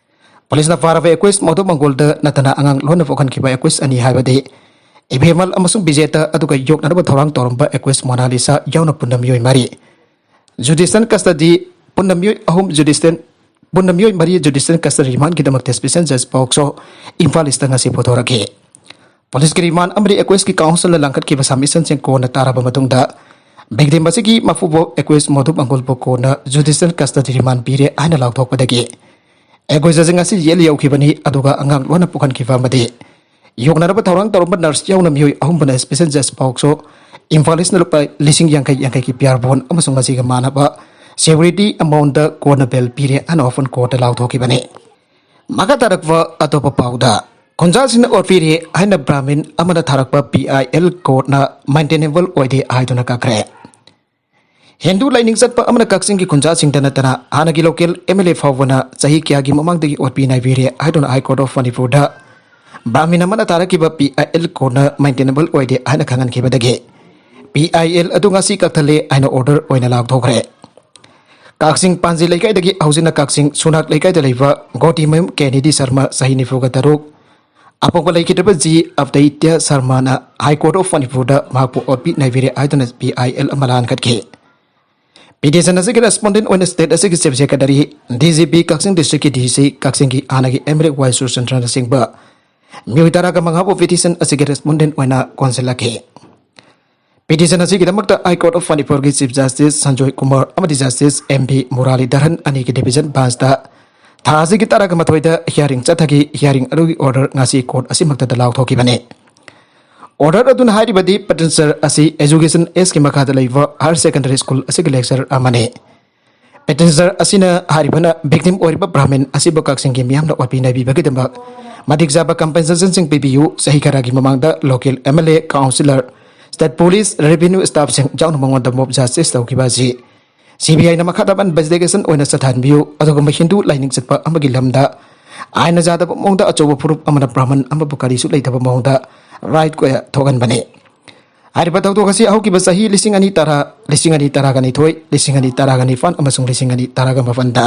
ꯄꯨꯂꯤꯁꯅ ꯐꯥꯔꯕ ꯑꯦꯀ꯭ꯋꯦꯁ ꯃꯣꯗꯨ ꯃꯪꯒꯣꯜꯗ ꯅꯠꯇꯅ ꯑꯉꯥꯡ ꯂꯣꯟꯅ ꯄꯣꯛꯍꯟꯈꯤꯕ ꯑꯦꯀ꯭ꯋꯦꯁ ꯑꯅꯤ ꯍꯥꯏꯕꯗꯤ ꯏꯕꯦꯃꯜ ꯑꯃꯁꯨꯡ ꯕꯤꯖꯦꯇꯥ ꯑꯗꯨꯒ ꯌꯣꯛꯅꯅꯕ ꯊꯧꯔꯥꯡ ꯇꯧꯔꯝꯕ ꯑꯦꯀ꯭ꯋꯦꯁ ꯃꯣꯅꯥꯂꯤꯁꯥ ꯌꯥꯎꯅ ꯄꯨꯟꯅ ꯃꯤꯑꯣꯏ ꯃꯔꯤ ꯖꯨꯗꯤꯁꯤꯌꯦꯜ ꯀꯁꯇꯗꯤ ꯄꯨꯟꯅ ꯃꯤꯑꯣꯏ ꯑꯍꯨꯝ ꯖꯨꯗꯤꯁꯤꯌꯦꯜ ꯄꯨꯟꯅ ꯃꯤꯑꯣꯏ ꯃꯔꯤ ꯖꯨꯗꯤꯁꯤꯌꯦꯜ ꯀꯁꯇꯗꯤ ꯔꯤꯃꯥꯟꯒꯤꯗꯃꯛꯇ ꯁ꯭ꯄꯦꯁꯤꯌꯦꯜ ꯖꯖ ꯄꯣꯛꯁꯣ ꯏꯝꯐꯥꯜ ꯏꯁꯇ ꯉꯁꯤ ꯄꯨꯊꯣꯔꯛꯈꯤ꯫ ꯄꯨꯂꯤꯁꯀꯤ ꯔꯤꯃꯥꯟ ꯑꯃꯗꯤ ꯑꯦꯀ꯭ꯋꯦꯁꯀꯤ ꯀꯥꯎꯟꯁꯤꯜꯅ ꯂꯥꯡꯈꯠꯈꯤꯕ ꯁꯕꯃꯤꯁꯟꯁꯤꯡ ꯀꯣꯟꯅ ꯇꯥꯔꯕ ꯃꯇꯨꯡꯗ ꯚꯤꯛꯇꯤꯝ ꯑꯁꯤꯒꯤ ꯃꯄꯨꯕꯣꯛ ꯑꯦꯀ꯭ꯋꯦꯁ ꯃꯣꯗꯨ ꯃꯪꯒꯣꯜꯕꯨ ꯀꯣꯟꯅ ꯖꯨꯗꯤꯁꯤꯌꯦꯜ ꯀꯁꯇꯗꯤ ꯔꯤꯃꯥꯟ ꯄꯤꯔꯦ ꯍꯥꯏꯅ ꯂꯥꯎꯊꯣꯛꯄꯗꯒꯤ ꯑꯦꯀ꯭ꯋꯦꯁ ꯑꯁꯤ ꯉꯁꯤ ꯖꯦꯜ ꯌꯧꯈꯤꯕꯅꯤ꯫ ꯑꯗꯨꯒ ꯑꯉꯥꯡ ꯂꯣꯟꯅ ꯄꯣꯛꯍꯟꯈꯤꯕ ꯑꯃꯗꯤ ꯌꯣꯛꯅꯅꯕ ꯊꯧꯔꯥꯡ ꯇꯧꯔꯝꯕ ꯅꯔꯁ ꯌꯥꯎꯅ ꯃꯤꯑꯣꯏ ꯑꯍꯨꯝꯕꯨꯅ ꯁ꯭ꯄꯦꯁꯤꯌꯦꯜ ꯖꯖ ꯄꯣꯛꯁꯣ ꯏꯝꯐꯥꯜ ꯏꯁꯅ ꯂꯨꯄꯥ ꯂꯤꯁꯤꯡ ꯌꯥꯡꯈꯩ ꯌꯥꯡꯈꯩꯒꯤ ꯄꯤꯌꯥꯔ ꯕꯣꯟ ꯑꯃꯁꯨꯡ ꯃꯁꯤꯒ ꯃꯥꯟꯅꯕ ꯁꯦꯀ꯭ꯌꯨꯔꯤꯇꯤ ꯑꯦꯃꯥꯎꯟꯗ ꯀꯣꯟꯅ ꯕꯦꯜ ꯄꯤꯔꯦ ꯍꯥꯏꯅ ꯑꯣꯄꯟ ꯀꯣꯔꯠꯇ ꯂꯥꯎꯊꯣꯛꯈꯤꯕꯅꯤ꯫ ꯃꯈꯥ ꯇꯥꯔꯛꯄ ꯑꯇꯣꯞꯄ ꯄꯥꯎꯗ, ꯈꯨꯟꯖꯥꯁꯤꯡꯅ ꯑꯣꯠꯄꯤꯔꯦ ꯍꯥꯏꯅ ꯕ꯭ꯔꯥꯍꯃꯤꯟ ꯑꯃꯅ ꯊꯥꯔꯛꯄ ꯄꯤ ꯑꯥꯏ ꯑꯦꯜ ꯀꯣꯔꯠꯅ ꯃꯦꯟꯇꯦꯅꯦꯕꯜ ꯑꯣꯏꯗꯦ ꯍꯥꯏꯗꯨꯅ ꯀꯛꯈ꯭ꯔꯦ꯫ ꯍꯤꯟꯗꯨ ꯂꯥꯏꯅꯤꯡ ꯆꯠꯄ ꯑꯃꯅ ꯀꯛꯆꯤꯡꯒꯤ ꯈꯨꯟꯖꯥꯁꯤꯡꯗ ꯅꯠꯇꯅ ꯍꯥꯟꯅꯒꯤ ꯂꯣꯀꯦꯜ ꯑꯦꯝ ꯑꯦꯜ ꯑꯦ ꯐꯥꯎꯕꯅ ꯆꯍꯤ ꯀꯌꯥꯒꯤ ꯃꯃꯥꯡꯗꯒꯤ ꯑꯣꯠꯄꯤ ꯅꯥꯏꯕꯤꯔꯦ ꯍꯥꯏꯗꯨꯅ ꯍꯥꯏ ꯀꯣꯔꯠ ꯑꯣꯐ ꯃꯅꯤꯄꯨꯔꯗ ꯕ꯭ꯔꯥꯍꯃꯤꯟ ꯑꯃꯅ ꯊꯥꯔꯛꯈꯤꯕ ꯄꯤ ꯑꯥꯏ ꯑꯦꯜ ꯀꯣꯔꯠꯅ ꯃꯦꯟꯇꯦꯅꯦꯕꯜ ꯑꯣꯏꯗꯦ ꯍꯥꯏꯅ ꯈꯪꯍꯟꯈꯤꯕꯗꯒꯤ ꯄꯤ ꯑꯥꯏ ꯑꯦꯜ ꯑꯗꯨ ꯉꯁꯤ ꯀꯛꯊꯠꯂꯦ ꯍꯥꯏꯅ ꯑꯣꯔꯗꯔ ꯑꯣꯏꯅ ꯂꯥꯎꯊꯣꯛꯈ꯭ꯔꯦ꯫ ꯀꯛꯆꯤꯡ ꯄꯥꯟꯖꯤ ꯂꯩꯀꯥꯏꯗꯒꯤ ꯍꯧꯖꯤꯛꯅ ꯀꯛꯆꯤꯡ ꯁꯨꯅꯥꯛ ꯂꯩꯀꯥꯏꯗ ꯂꯩꯕ ꯒꯣꯇꯤꯃꯌꯨꯝ ꯀꯦꯅꯦꯗꯤ ꯁꯔꯃ ꯆꯍꯤ ꯅꯤꯐꯨꯒ ꯇꯔꯨꯛ, ꯑꯄꯣꯛꯄ ꯂꯩꯈꯤꯗ꯭ꯔꯕ ꯖꯤ ꯑꯕꯗꯩꯇ꯭ꯌ ꯁꯔꯃꯅ ꯍꯥꯏ ꯀꯣꯔꯠ ꯑꯣꯐ ꯃꯅꯤꯄꯨꯔꯗ ꯃꯍꯥꯛꯄꯨ ꯑꯣꯠꯄꯤ ꯅꯩꯕꯤꯔꯦ ꯍꯥꯏꯗꯨꯅ ꯄꯤ ꯑꯥꯏ ꯑꯦꯜ ꯑꯃ ꯂꯥꯟꯈꯠꯈꯤ꯫ ꯄꯤꯇꯤꯁꯟ ꯑꯁꯤꯒꯤ ꯔꯦꯁꯄꯣꯟꯗꯦꯟ ꯑꯣꯏꯅ ꯁ꯭ꯇꯦꯠ ꯑꯁꯤꯒꯤ chief secretary, D G P, ꯀꯛꯆꯤꯡ ꯗꯤꯁꯇ꯭ꯔꯤꯛꯀꯤ ꯗꯤ ꯁꯤ, ꯀꯛꯆꯤꯡꯒꯤ ꯍꯥꯟꯅꯒꯤ ꯑꯦꯝ ꯑꯦꯜ ꯑꯦ ꯋꯥꯏ ꯁꯨꯔꯆꯟꯗ꯭ꯔꯅꯆꯤꯡꯕ ꯃꯤꯑꯣꯏ ꯇꯔꯥꯒ ꯃꯉꯥꯕꯨ ꯄꯤꯇꯤꯁꯟ ꯑꯁꯤꯒꯤ ꯔꯦꯁꯄꯣꯟꯗꯦꯟ ꯑꯣꯏꯅ ꯀꯣꯟꯁꯤꯜꯂꯛꯈꯤ꯫ ꯄꯤꯇꯤꯁꯟ ꯑꯁꯤꯒꯤꯗꯃꯛꯇ ꯍꯥꯏ ꯀꯣꯔꯠ ꯑꯣꯐ ꯃꯅꯤꯄꯨꯔꯒꯤ ꯆꯤꯐ ꯖꯁꯇꯤꯁ ꯁꯟꯖꯣꯏ ꯀꯨꯃꯥꯔ ꯑꯃꯗꯤ ꯖꯁꯇꯤꯁ ꯑꯦꯝ ꯚꯤ ꯃꯨꯔꯥꯂꯤꯙꯔꯟ ꯑꯅꯤꯒꯤ ꯗꯤꯚꯤꯖꯟ ꯕꯦꯟꯁꯇ ꯊꯥ ꯑꯁꯤꯒꯤ ꯇꯔꯥꯒ ꯃꯥꯊꯣꯏꯗ ꯍꯤꯌꯥꯔꯤꯡ ꯆꯠꯊꯈꯤ꯫ ꯍꯤꯌꯥꯔꯤꯡ ꯑꯗꯨꯒꯤ ꯑꯣꯔꯗꯔ ꯉꯁꯤ ꯀꯣꯔꯠ ꯑꯁꯤꯃꯛꯇꯗ ꯂꯥꯎꯊꯣꯛꯈꯤꯕꯅꯤ꯫ ꯑꯣꯔꯗꯔ ꯑꯗꯨꯅ ꯍꯥꯏꯔꯤꯕꯗꯤ ꯄꯤꯇꯤꯁꯅꯔ ꯑꯁꯤ ꯑꯦꯖꯨꯀꯦꯁꯟ ꯑꯦꯁꯀꯤ ꯃꯈꯥꯗ ꯂꯩꯕ ꯍꯥꯌꯔ ꯁꯦꯀꯦꯟꯗꯔꯤ ꯁ꯭ꯀꯨꯜ ꯑꯁꯤꯒꯤ ꯂꯦꯛꯆꯔ ꯑꯃꯅꯤ꯫ ꯄꯤꯇꯤꯁꯅꯔ ꯑꯁꯤꯅ ꯍꯥꯏꯔꯤꯕꯅ ꯚꯤꯛꯇꯤꯝ ꯑꯣꯏꯔꯤꯕ ꯕ꯭ꯔꯥꯍꯃꯤꯟ ꯑꯁꯤꯕꯨ ꯀꯛꯆꯤꯡꯒꯤ ꯃꯤꯌꯥꯝꯅ ꯑꯣꯠꯄꯤ ꯅꯩꯕꯤꯕꯒꯤꯗꯃꯛ ꯃꯇꯤꯛ ꯆꯥꯕ ꯀꯝꯄꯦꯟꯁꯦꯁꯟꯁꯤꯡ ꯄꯤꯕꯤꯌꯨ, ꯆꯍꯤ ꯈꯔꯒꯤ ꯃꯃꯥꯡꯗ local M L A, councillor, state police, revenue ꯁ꯭ꯇꯥꯐꯁꯤꯡ ꯌꯥꯎꯅ ꯃꯉꯣꯟꯗ ꯃꯣꯕ ꯖꯁꯇꯤꯁ ꯇꯧꯈꯤꯕ ꯑꯁꯤ ꯁꯤ ꯕꯤ ꯑꯥꯏꯅ ꯃꯈꯥ ꯇꯥꯕ ꯏꯟꯚꯦꯁꯇꯤꯒꯦꯁꯟ ꯑꯣꯏꯅ ꯆꯠꯊꯍꯟꯕꯤꯌꯨ꯫ ꯑꯗꯨꯒꯨꯝꯕ ꯍꯤꯟꯗꯨ ꯂꯥꯏꯅꯤꯡ ꯆꯠꯄ ꯑꯃꯒꯤ ꯂꯝꯗ ꯑꯥꯏꯟꯅ ꯌꯥꯗꯕ ꯃꯑꯣꯡꯗ ꯑꯆꯧꯕ ꯐꯨꯔꯨꯞ ꯑꯃꯅ ꯕ꯭ꯔꯥꯍꯃꯟ ꯑꯃꯕꯨ ꯀꯔꯤꯁꯨ ꯂꯩꯇꯕ ꯃꯑꯣꯡꯗ ꯔꯥꯏꯠ ꯀꯌꯥ ꯊꯣꯛꯍꯟꯕꯅꯤ꯫ ꯍꯥꯏꯔꯤꯕ ꯊꯧꯗꯣꯛ ꯑꯁꯤ ꯍꯧꯈꯤꯕ ꯆꯍꯤ ꯂꯤꯁꯤꯡ ꯑꯅꯤ ꯇꯔꯥ, ꯂꯤꯁꯤꯡ ꯑꯅꯤ ꯇꯔꯥꯒ ꯅꯤꯊꯣꯏ, ꯂꯤꯁꯤꯡ ꯑꯅꯤ ꯇꯔꯥꯒ ꯅꯤꯄꯥꯟ ꯑꯃꯁꯨꯡ ꯂꯤꯁꯤꯡ ꯑꯅꯤ ꯇꯔꯥꯒ ꯃꯥꯄꯟꯗ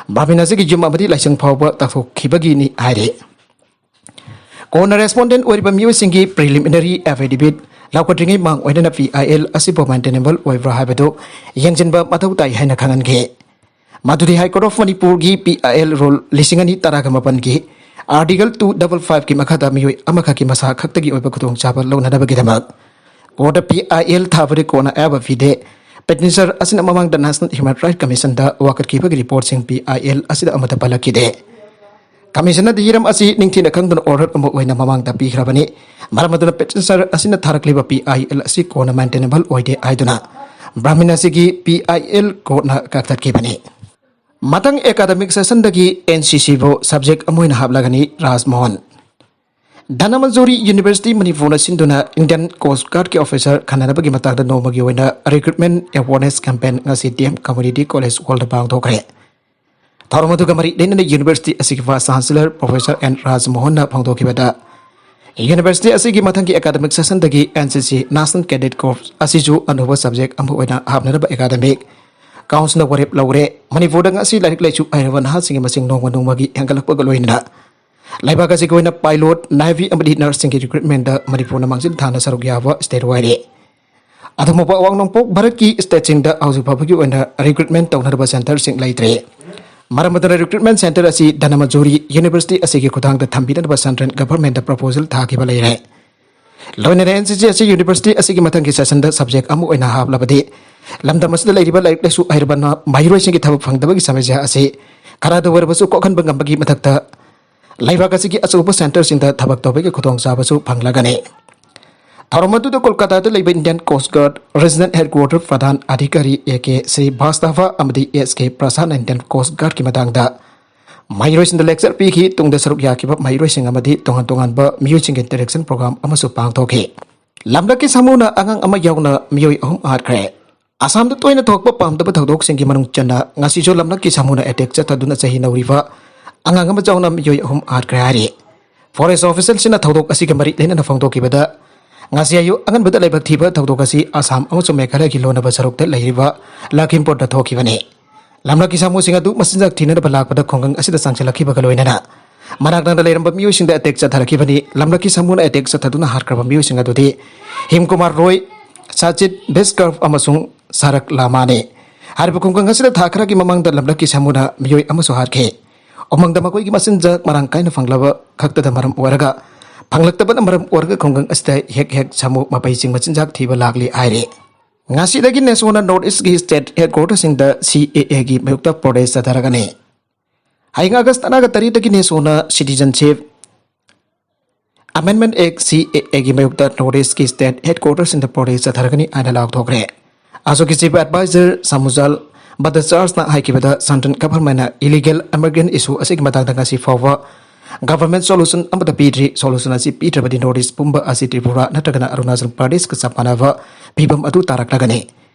ꯕ꯭ꯔꯥꯍꯃꯟ ꯑꯁꯤꯒꯤ ꯌꯨꯝ ꯑꯃꯗꯤ ꯂꯥꯏꯁꯪ ꯐꯥꯎꯕ ꯇꯥꯛꯊꯣꯛꯈꯤꯕꯒꯤꯅꯤ ꯍꯥꯏꯔꯤ꯫ ꯀꯣꯟꯅ ꯔꯦꯁꯄꯣꯟꯗꯦꯟ ꯑꯣꯏꯔꯤꯕ ꯃꯤꯑꯣꯏꯁꯤꯡꯒꯤ ꯄ꯭ꯔꯤꯂꯤꯃꯤꯅꯔꯤ ꯑꯦꯐꯤꯗꯦꯚꯤꯠ ꯂꯧꯈꯠꯇ꯭ꯔꯤꯉꯩ ꯃꯥꯡ ꯑꯣꯏꯅꯅ ꯄꯤ ꯑꯥꯏ ꯑꯦꯜ ꯑꯁꯤꯕꯨ ꯃꯦꯟꯇꯦꯅꯦꯕꯜ ꯑꯣꯏꯕ꯭ꯔꯥ ꯍꯥꯏꯕꯗꯨ ꯌꯦꯡꯁꯤꯟꯕ ꯃꯊꯧ ꯇꯥꯏ ꯍꯥꯏꯅ ꯈꯪꯍꯟꯈꯤ꯫ ꯃꯗꯨꯗꯤ ꯍꯥꯏ ꯀꯣꯔꯠ ꯑꯣꯐ ꯃꯅꯤꯄꯨꯔꯒꯤ ꯄꯤ ꯑꯥꯏ ꯑꯦꯜ ꯔꯨꯜ ꯂꯤꯁꯤꯡ ꯑꯅꯤ ꯇꯔꯥꯒ ꯃꯥꯄꯟꯒꯤ ꯑꯥꯔꯇꯤꯀꯜ ꯇꯨ ꯗꯕꯜ ꯐꯥꯏꯚꯀꯤ ꯃꯈꯥꯗ ꯃꯤꯑꯣꯏ ꯑꯃꯈꯛꯀꯤ ꯃꯁꯥ ꯈꯛꯇꯒꯤ ꯑꯣꯏꯕ ꯈꯨꯗꯣꯡꯆꯥꯕ ꯂꯧꯅꯅꯕꯒꯤꯗꯃꯛ ꯀꯣꯔꯠꯇ ꯄꯤ ꯑꯥꯏ ꯑꯦꯜ ꯊꯥꯕꯗꯤ ꯀꯣꯟꯅ ꯑꯌꯥꯕ ꯄꯤꯗꯦ꯫ ꯄꯤꯇꯤꯁꯅꯔ ꯑꯁꯤꯅ ꯃꯃꯥꯡꯗ ꯅꯦꯁꯅꯦꯜ ꯍ꯭ꯌꯨꯃꯦꯟ ꯔꯥꯏꯠ ꯀꯃꯤꯁꯟꯗ ꯋꯥꯀꯠꯈꯤꯕꯒꯤ ꯔꯤꯄꯣꯔꯠꯁꯤꯡ ꯄꯤ ꯑꯥꯏ ꯑꯦꯜ ꯑꯁꯤꯗ ꯑꯃꯠꯇ ꯄꯜꯂꯛꯈꯤꯗꯦ꯫ ꯀꯃꯤꯁꯟꯅꯗꯤ ꯍꯤꯔꯝ ꯑꯁꯤ ꯅꯤꯡꯊꯤꯅ ꯈꯪꯗꯨꯅ ꯑꯣꯔꯗꯔ ꯑꯃ ꯑꯣꯏꯅ ꯃꯃꯥꯡꯗ ꯄꯤꯈ꯭ꯔꯕꯅꯤ꯫ ꯃꯔꯝ ꯑꯗꯨꯅ ꯄꯤꯇꯤꯁꯅꯔ ꯑꯁꯤꯅ ꯊꯥꯔꯛꯂꯤꯕ ꯄꯤ ꯑꯥꯏ ꯑꯦꯜ ꯑꯁꯤ ꯀꯣꯟꯅ ꯃꯦꯟꯇꯦꯅꯦꯕꯜ ꯑꯣꯏꯗꯦ ꯍꯥꯏꯗꯨꯅ ꯕ꯭ꯔꯥꯍꯃꯟ ꯑꯁꯤꯒꯤ ꯄꯤ ꯑꯥꯏ ꯑꯦꯜ ꯀꯣꯔꯠꯅ ꯀꯛꯊꯠꯈꯤꯕꯅꯤ꯫ ꯃꯊꯪ ꯑꯦꯀꯥꯗꯃꯤꯛ ꯁꯦꯁꯟꯗꯒꯤ ꯑꯦꯟ ꯁꯤ ꯁꯤꯕꯨ ꯁꯕꯖꯦꯛ ꯑꯃ ꯑꯣꯏꯅ ꯍꯥꯞꯂꯒꯅꯤ꯫ ꯔꯥꯖꯃꯣꯍꯟ꯫ ꯙꯅꯃꯟꯖꯨꯔꯤ ꯌꯨꯅꯤꯚꯔꯁꯤꯇꯤ ꯃꯅꯤꯄꯨꯔꯅ ꯁꯤꯟꯗꯨꯅ ꯏꯟꯗꯤꯌꯟ ꯀꯣꯁ ꯒꯥꯔꯗꯀꯤ ꯑꯣꯐꯤꯁꯥꯔ ꯈꯟꯅꯅꯕꯒꯤ ꯃꯇꯥꯡꯗ ꯅꯣꯡꯃꯒꯤ ꯑꯣꯏꯅ ꯔꯤꯀ꯭ꯔꯨꯠꯃꯦꯟ ꯑꯦꯋꯥꯔꯅꯦꯁ ꯀꯦꯝꯄꯦꯟ ꯉꯁꯤ ꯗꯤ ꯑꯦꯝ ꯀꯝꯃ꯭ꯌꯨꯅꯤꯇꯤ ꯀꯣꯂꯦꯖ ꯍꯣꯜꯗ ꯄꯥꯡꯊꯣꯛꯈ꯭ꯔꯦ꯫ ꯊꯧꯔꯝ ꯑꯗꯨꯒ ꯃꯔꯤ ꯂꯩꯅꯅ ꯌꯨꯅꯤꯚꯔꯁꯤꯇꯤ ꯑꯁꯤꯒꯤ ꯚꯥꯏꯁ ꯆꯥꯟꯁꯦꯂꯔ ꯄ꯭ꯔꯣꯐꯦꯁꯔ ꯑꯦꯟ ꯔꯥꯖꯃꯣꯍꯟꯅ ꯐꯣꯡꯗꯣꯛꯈꯤꯕꯗ, ꯌꯨꯅꯤꯚꯔꯁꯤꯇꯤ ꯑꯁꯤꯒꯤ ꯃꯊꯪꯒꯤ ꯑꯦꯀꯥꯗꯃꯤꯛ ꯁꯦꯁꯟꯗꯒꯤ ꯑꯦꯟ ꯁꯤ ꯁꯤ ꯅꯦꯁꯅꯦꯜ ꯀꯦꯗꯦꯠ ꯀꯣꯔꯞꯁ ꯑꯁꯤꯁꯨ ꯑꯅꯧꯕ ꯁꯕꯖꯦꯛ ꯑꯃ ꯑꯣꯏꯅ ꯍꯥꯞꯅꯅꯕ ꯑꯦꯀꯥꯗꯃꯤꯛ ꯀꯥꯎꯟꯁꯤꯜꯅ ꯋꯥꯔꯦꯞ ꯂꯧꯔꯦ꯫ ꯃꯅꯤꯄꯨꯔꯗ ꯉꯁꯤ ꯂꯥꯏꯔꯤꯛ ꯂꯥꯏꯁꯨ ꯍꯩꯔꯕ ꯅꯍꯥꯁꯤꯡꯒꯤ ꯃꯁꯤꯡ ꯅꯣꯡꯃ ꯅꯣꯡꯃꯒꯤ ꯍꯦꯟꯒꯠꯂꯛꯄꯒ ꯂꯣꯏꯅꯅ ꯂꯩꯕꯥꯛ ꯑꯁꯤꯒꯤ ꯑꯣꯏꯅ ꯄꯥꯏꯂꯣꯠ, ꯅꯦꯚꯤ ꯑꯃꯗꯤ ꯅꯔꯁꯁꯤꯡꯒꯤ ꯔꯤꯀ꯭ꯔꯨꯠꯃꯦꯟꯗ ꯃꯅꯤꯄꯨꯔꯅ ꯃꯥꯡꯖꯤꯜ ꯊꯥꯅ ꯁꯔꯨꯛ ꯌꯥꯕ ꯁ꯭ꯇꯦꯠ ꯑꯣꯏꯔꯦ꯫ ꯑꯗꯨꯝ ꯑꯋꯥꯡ ꯅꯣꯡꯄꯣꯛ ꯚꯥꯔꯠꯀꯤ ꯁ꯭ꯇꯦꯠꯁꯤꯡꯗ ꯍꯧꯖꯤꯛ ꯐꯥꯎꯕꯒꯤ ꯑꯣꯏꯅ ꯔꯤꯀ꯭ꯔꯨꯠꯃꯦꯟ ꯇꯧꯅꯔꯕ ꯁꯦꯟꯇꯔꯁꯤꯡ ꯂꯩꯇ꯭ꯔꯦ꯫ ꯃꯔꯝ ꯑꯗꯨꯅ recruitment centre ꯑꯁꯤ ꯙꯅꯃꯟꯖꯨꯔꯤ university ꯑꯁꯤꯒꯤ ꯈꯨꯠꯊꯥꯡꯗ ꯊꯝꯕꯤꯅꯅꯕ central governmentꯇ proposal ꯊꯥꯈꯤꯕ ꯂꯩꯔꯦ꯫ ꯂꯣꯏꯅꯅ NCC ꯑꯁꯤ university ꯑꯁꯤꯒꯤ ꯃꯊꯪꯒꯤ sessionꯗ subject ꯑꯃ ꯑꯣꯏꯅ ꯍꯥꯞꯂꯕꯗꯤ ꯂꯝꯗꯝ ꯑꯁꯤꯗ ꯂꯩꯔꯤꯕ ꯂꯥꯏꯔꯤꯛ ꯂꯥꯏꯁꯨ ꯍꯩꯔꯕ ꯅ-, ꯃꯍꯩꯔꯣꯏꯁꯤꯡꯒꯤ ꯊꯕꯛ ꯐꯪꯗꯕꯒꯤ ꯁꯃꯁ꯭ꯌꯥ ꯑꯁꯤ ꯈꯔꯗ ꯑꯣꯏꯔꯕꯁꯨ ꯀꯣꯛꯍꯟꯕ ꯉꯝꯕꯒꯤ ꯃꯊꯛꯇ ꯂꯩꯕꯥꯛ ꯑꯁꯤꯒꯤ ꯑꯆꯧꯕ centreꯁꯤꯡꯗ ꯊꯕꯛ ꯇꯧꯕꯒꯤ ꯈꯨꯗꯣꯡꯆꯥꯕꯁꯨ ꯐꯪꯂꯒꯅꯤ꯫ ꯊꯧꯔꯝ ꯑꯗꯨꯗ ꯀꯣꯜꯀꯥꯇꯥꯗ ꯂꯩꯕ Indian Coast Guard Regional Headquarter Pradhan ꯑꯙꯤꯀꯥꯔꯤ A K Shri ꯚꯥꯁꯇꯚ ꯑꯃꯗꯤ S K ꯄ꯭ꯔꯁꯥꯟꯅ Indian Coast Guardꯀꯤ ꯃꯇꯥꯡꯗ ꯃꯍꯩꯔꯣꯏꯁꯤꯡꯗ lecture ꯄꯤꯈꯤ꯫ ꯇꯨꯡꯗ ꯁꯔꯨꯛ ꯌꯥꯈꯤꯕ ꯃꯍꯩꯔꯣꯏꯁꯤꯡ ꯑꯃꯗꯤ ꯇꯣꯉꯥꯟ ꯇꯣꯉꯥꯟꯕ ꯃꯤꯑꯣꯏꯁꯤꯡꯒꯤ interaction program ꯑꯃꯁꯨ ꯄꯥꯡꯊꯣꯛꯈꯤ꯫ ꯂꯝꯂꯛꯀꯤ ꯁꯥꯃꯨꯅ ꯑꯉꯥꯡ ꯑꯃ ꯌꯥꯎꯅ ꯃꯤꯑꯣꯏ ꯑꯍꯨꯝ ꯍꯥꯠꯈ꯭ꯔꯦ꯫ ꯑꯁꯥꯝꯗ ꯇꯣꯏꯅ ꯊꯣꯛꯄ ꯄꯥꯝꯗꯕ ꯊꯧꯗꯣꯛꯁꯤꯡꯒꯤ ꯃꯅꯨꯡ ꯆꯟꯅ ꯉꯁꯤꯁꯨ ꯂꯝꯂꯛꯀꯤ ꯁꯥꯃꯨꯅ attack ꯆꯠꯊꯗꯨꯅ ꯆꯍꯤ ꯅꯧꯔꯤꯕ ꯑꯉꯥꯡ ꯑꯃ ꯌꯥꯎꯅ ꯃꯤꯑꯣꯏ ꯑꯍꯨꯝ ꯍꯥꯠꯈ꯭ꯔꯦ ꯍꯥꯏꯔꯤ꯫ Forest officialꯁꯤꯡꯅ ꯊꯧꯗꯣꯛ ꯑꯁꯤꯒ ꯃꯔꯤ ꯂꯩꯅꯅ ꯐꯣꯡꯗꯣꯛꯈꯤꯕꯗ, ꯉꯁꯤ ꯑꯌꯨꯛ ꯑꯉꯟꯕꯗ ꯂꯥꯏꯕꯛ ꯊꯤꯕ ꯊꯧꯗꯣꯛ ꯑꯁꯤ ꯑꯁꯥꯝ ꯑꯃꯁꯨꯡ ꯃꯦꯘꯥꯂꯌꯒꯤ ꯂꯣꯟꯅꯕ ꯁꯔꯨꯛꯇ ꯂꯩꯔꯤꯕ ꯂꯈꯤꯝꯄꯨꯔꯗ ꯊꯣꯛꯈꯤꯕꯅꯤ꯫ ꯂꯝꯂꯛꯀꯤ ꯁꯥꯃꯨꯁꯤꯡ ꯑꯗꯨ ꯃꯆꯤꯟꯖꯥꯛ ꯊꯤꯅꯅꯕ ꯂꯥꯛꯄꯗ ꯈꯨꯡꯒꯪ ꯑꯁꯤꯗ ꯆꯪꯁꯤꯜꯂꯛꯈꯤꯕꯒ ꯂꯣꯏꯅꯅ ꯃꯅꯥꯛ ꯅꯛꯅ ꯂꯩꯔꯝꯕ ꯃꯤꯑꯣꯏꯁꯤꯡꯗ attack ꯆꯠꯊꯔꯛꯈꯤꯕꯅꯤ꯫ ꯂꯝꯂꯛꯀꯤ ꯁꯥꯃꯨꯅ attack ꯆꯠꯊꯗꯨꯅ ꯍꯥꯠꯈ꯭ꯔꯕ ꯃꯤꯑꯣꯏꯁꯤꯡ ꯑꯗꯨꯗꯤ ꯍꯤꯝꯀꯨꯃꯥꯔ ꯔꯣꯏ, ꯁꯆꯤꯠ ꯕꯤꯁꯀꯔꯞ ꯑꯃꯁꯨꯡ ꯁꯔꯛ ꯂꯥꯃꯥꯅꯤ꯫ ꯍꯥꯏꯔꯤꯕ ꯈꯨꯡꯒꯪ ꯑꯁꯤꯗ ꯊꯥ ꯈꯔꯒꯤ ꯃꯃꯥꯡꯗ ꯂꯝꯂꯛꯀꯤ ꯁꯥꯃꯨꯅ ꯃꯤꯑꯣꯏ ꯑꯃꯁꯨ ꯍꯥꯠꯈꯤ꯫ ꯎꯃꯪꯗ ꯃꯈꯣꯏꯒꯤ ꯃꯆꯤꯟꯖꯥꯛ ꯃꯔꯥꯡ ꯀꯥꯏꯅ ꯐꯪꯂꯕ ꯈꯛꯇꯗ ꯃꯔꯝ ꯑꯣꯏꯔꯒ ꯐꯪꯂꯛꯇꯕꯅ ꯃꯔꯝ ꯑꯣꯏꯔꯒ ꯈꯨꯡꯒꯪ ꯑꯁꯤꯗ ꯍꯦꯛ ꯍꯦꯛ ꯁꯥꯃꯨ ꯃꯄꯩꯁꯤꯡ ꯃꯆꯤꯟꯖꯥꯛ ꯊꯤꯕ ꯂꯥꯛꯂꯤ ꯍꯥꯏꯔꯤ꯫ ꯉꯁꯤꯗꯒꯤ ꯅꯦꯁꯣꯅ North Eastꯀꯤ state headquarterꯁꯤꯡꯗ CAAꯒꯤ ꯃꯥꯌꯣꯛꯇ protest ꯆꯠꯊꯔꯒꯅꯤ꯫ ꯍꯌꯦꯡ ꯑꯥꯒꯁ ꯇꯔꯥꯒ ꯇꯔꯦꯠꯇꯒꯤ ꯅꯦꯁꯣꯅ Citizenship Amendment Act CAAꯒꯤ ꯃꯥꯌꯣꯛꯇ North Eastꯀꯤ state headquarterꯁꯤꯡꯗ protest ꯆꯠꯊꯔꯒꯅꯤ ꯍꯥꯏꯅ ꯂꯥꯎꯊꯣꯛꯈ꯭ꯔꯦ꯫ ꯑꯁꯣꯛꯀꯤ chief advisor ꯁꯃꯨꯖꯥꯜ ꯕꯗꯆꯥꯔꯖꯅ ꯍꯥꯏꯈꯤꯕꯗ, central governmentꯅ illegal immigrant issue ꯑꯁꯤꯒꯤ ꯃꯇꯥꯡꯗ ꯉꯁꯤ ꯐꯥꯎꯕ government solution ꯑꯃꯠꯇ ꯄꯤꯗ꯭ꯔꯤ꯫ Solution ꯑꯁꯤ ꯄꯤꯗ꯭ꯔꯕꯗꯤ North East ꯄꯨꯝꯕ ꯑꯁꯤ ꯇ꯭ꯔꯤꯄꯨꯔꯥ ꯅꯠꯇ꯭ꯔꯒꯅ ꯑꯔꯨꯅꯥꯆꯜ ꯄ꯭ꯔꯗꯦꯁꯀ ꯆꯞ ꯃꯥꯟꯅꯕ ꯐꯤꯕꯝ ꯑꯗꯨ ꯇꯥꯔꯛꯂꯒꯅꯤ꯫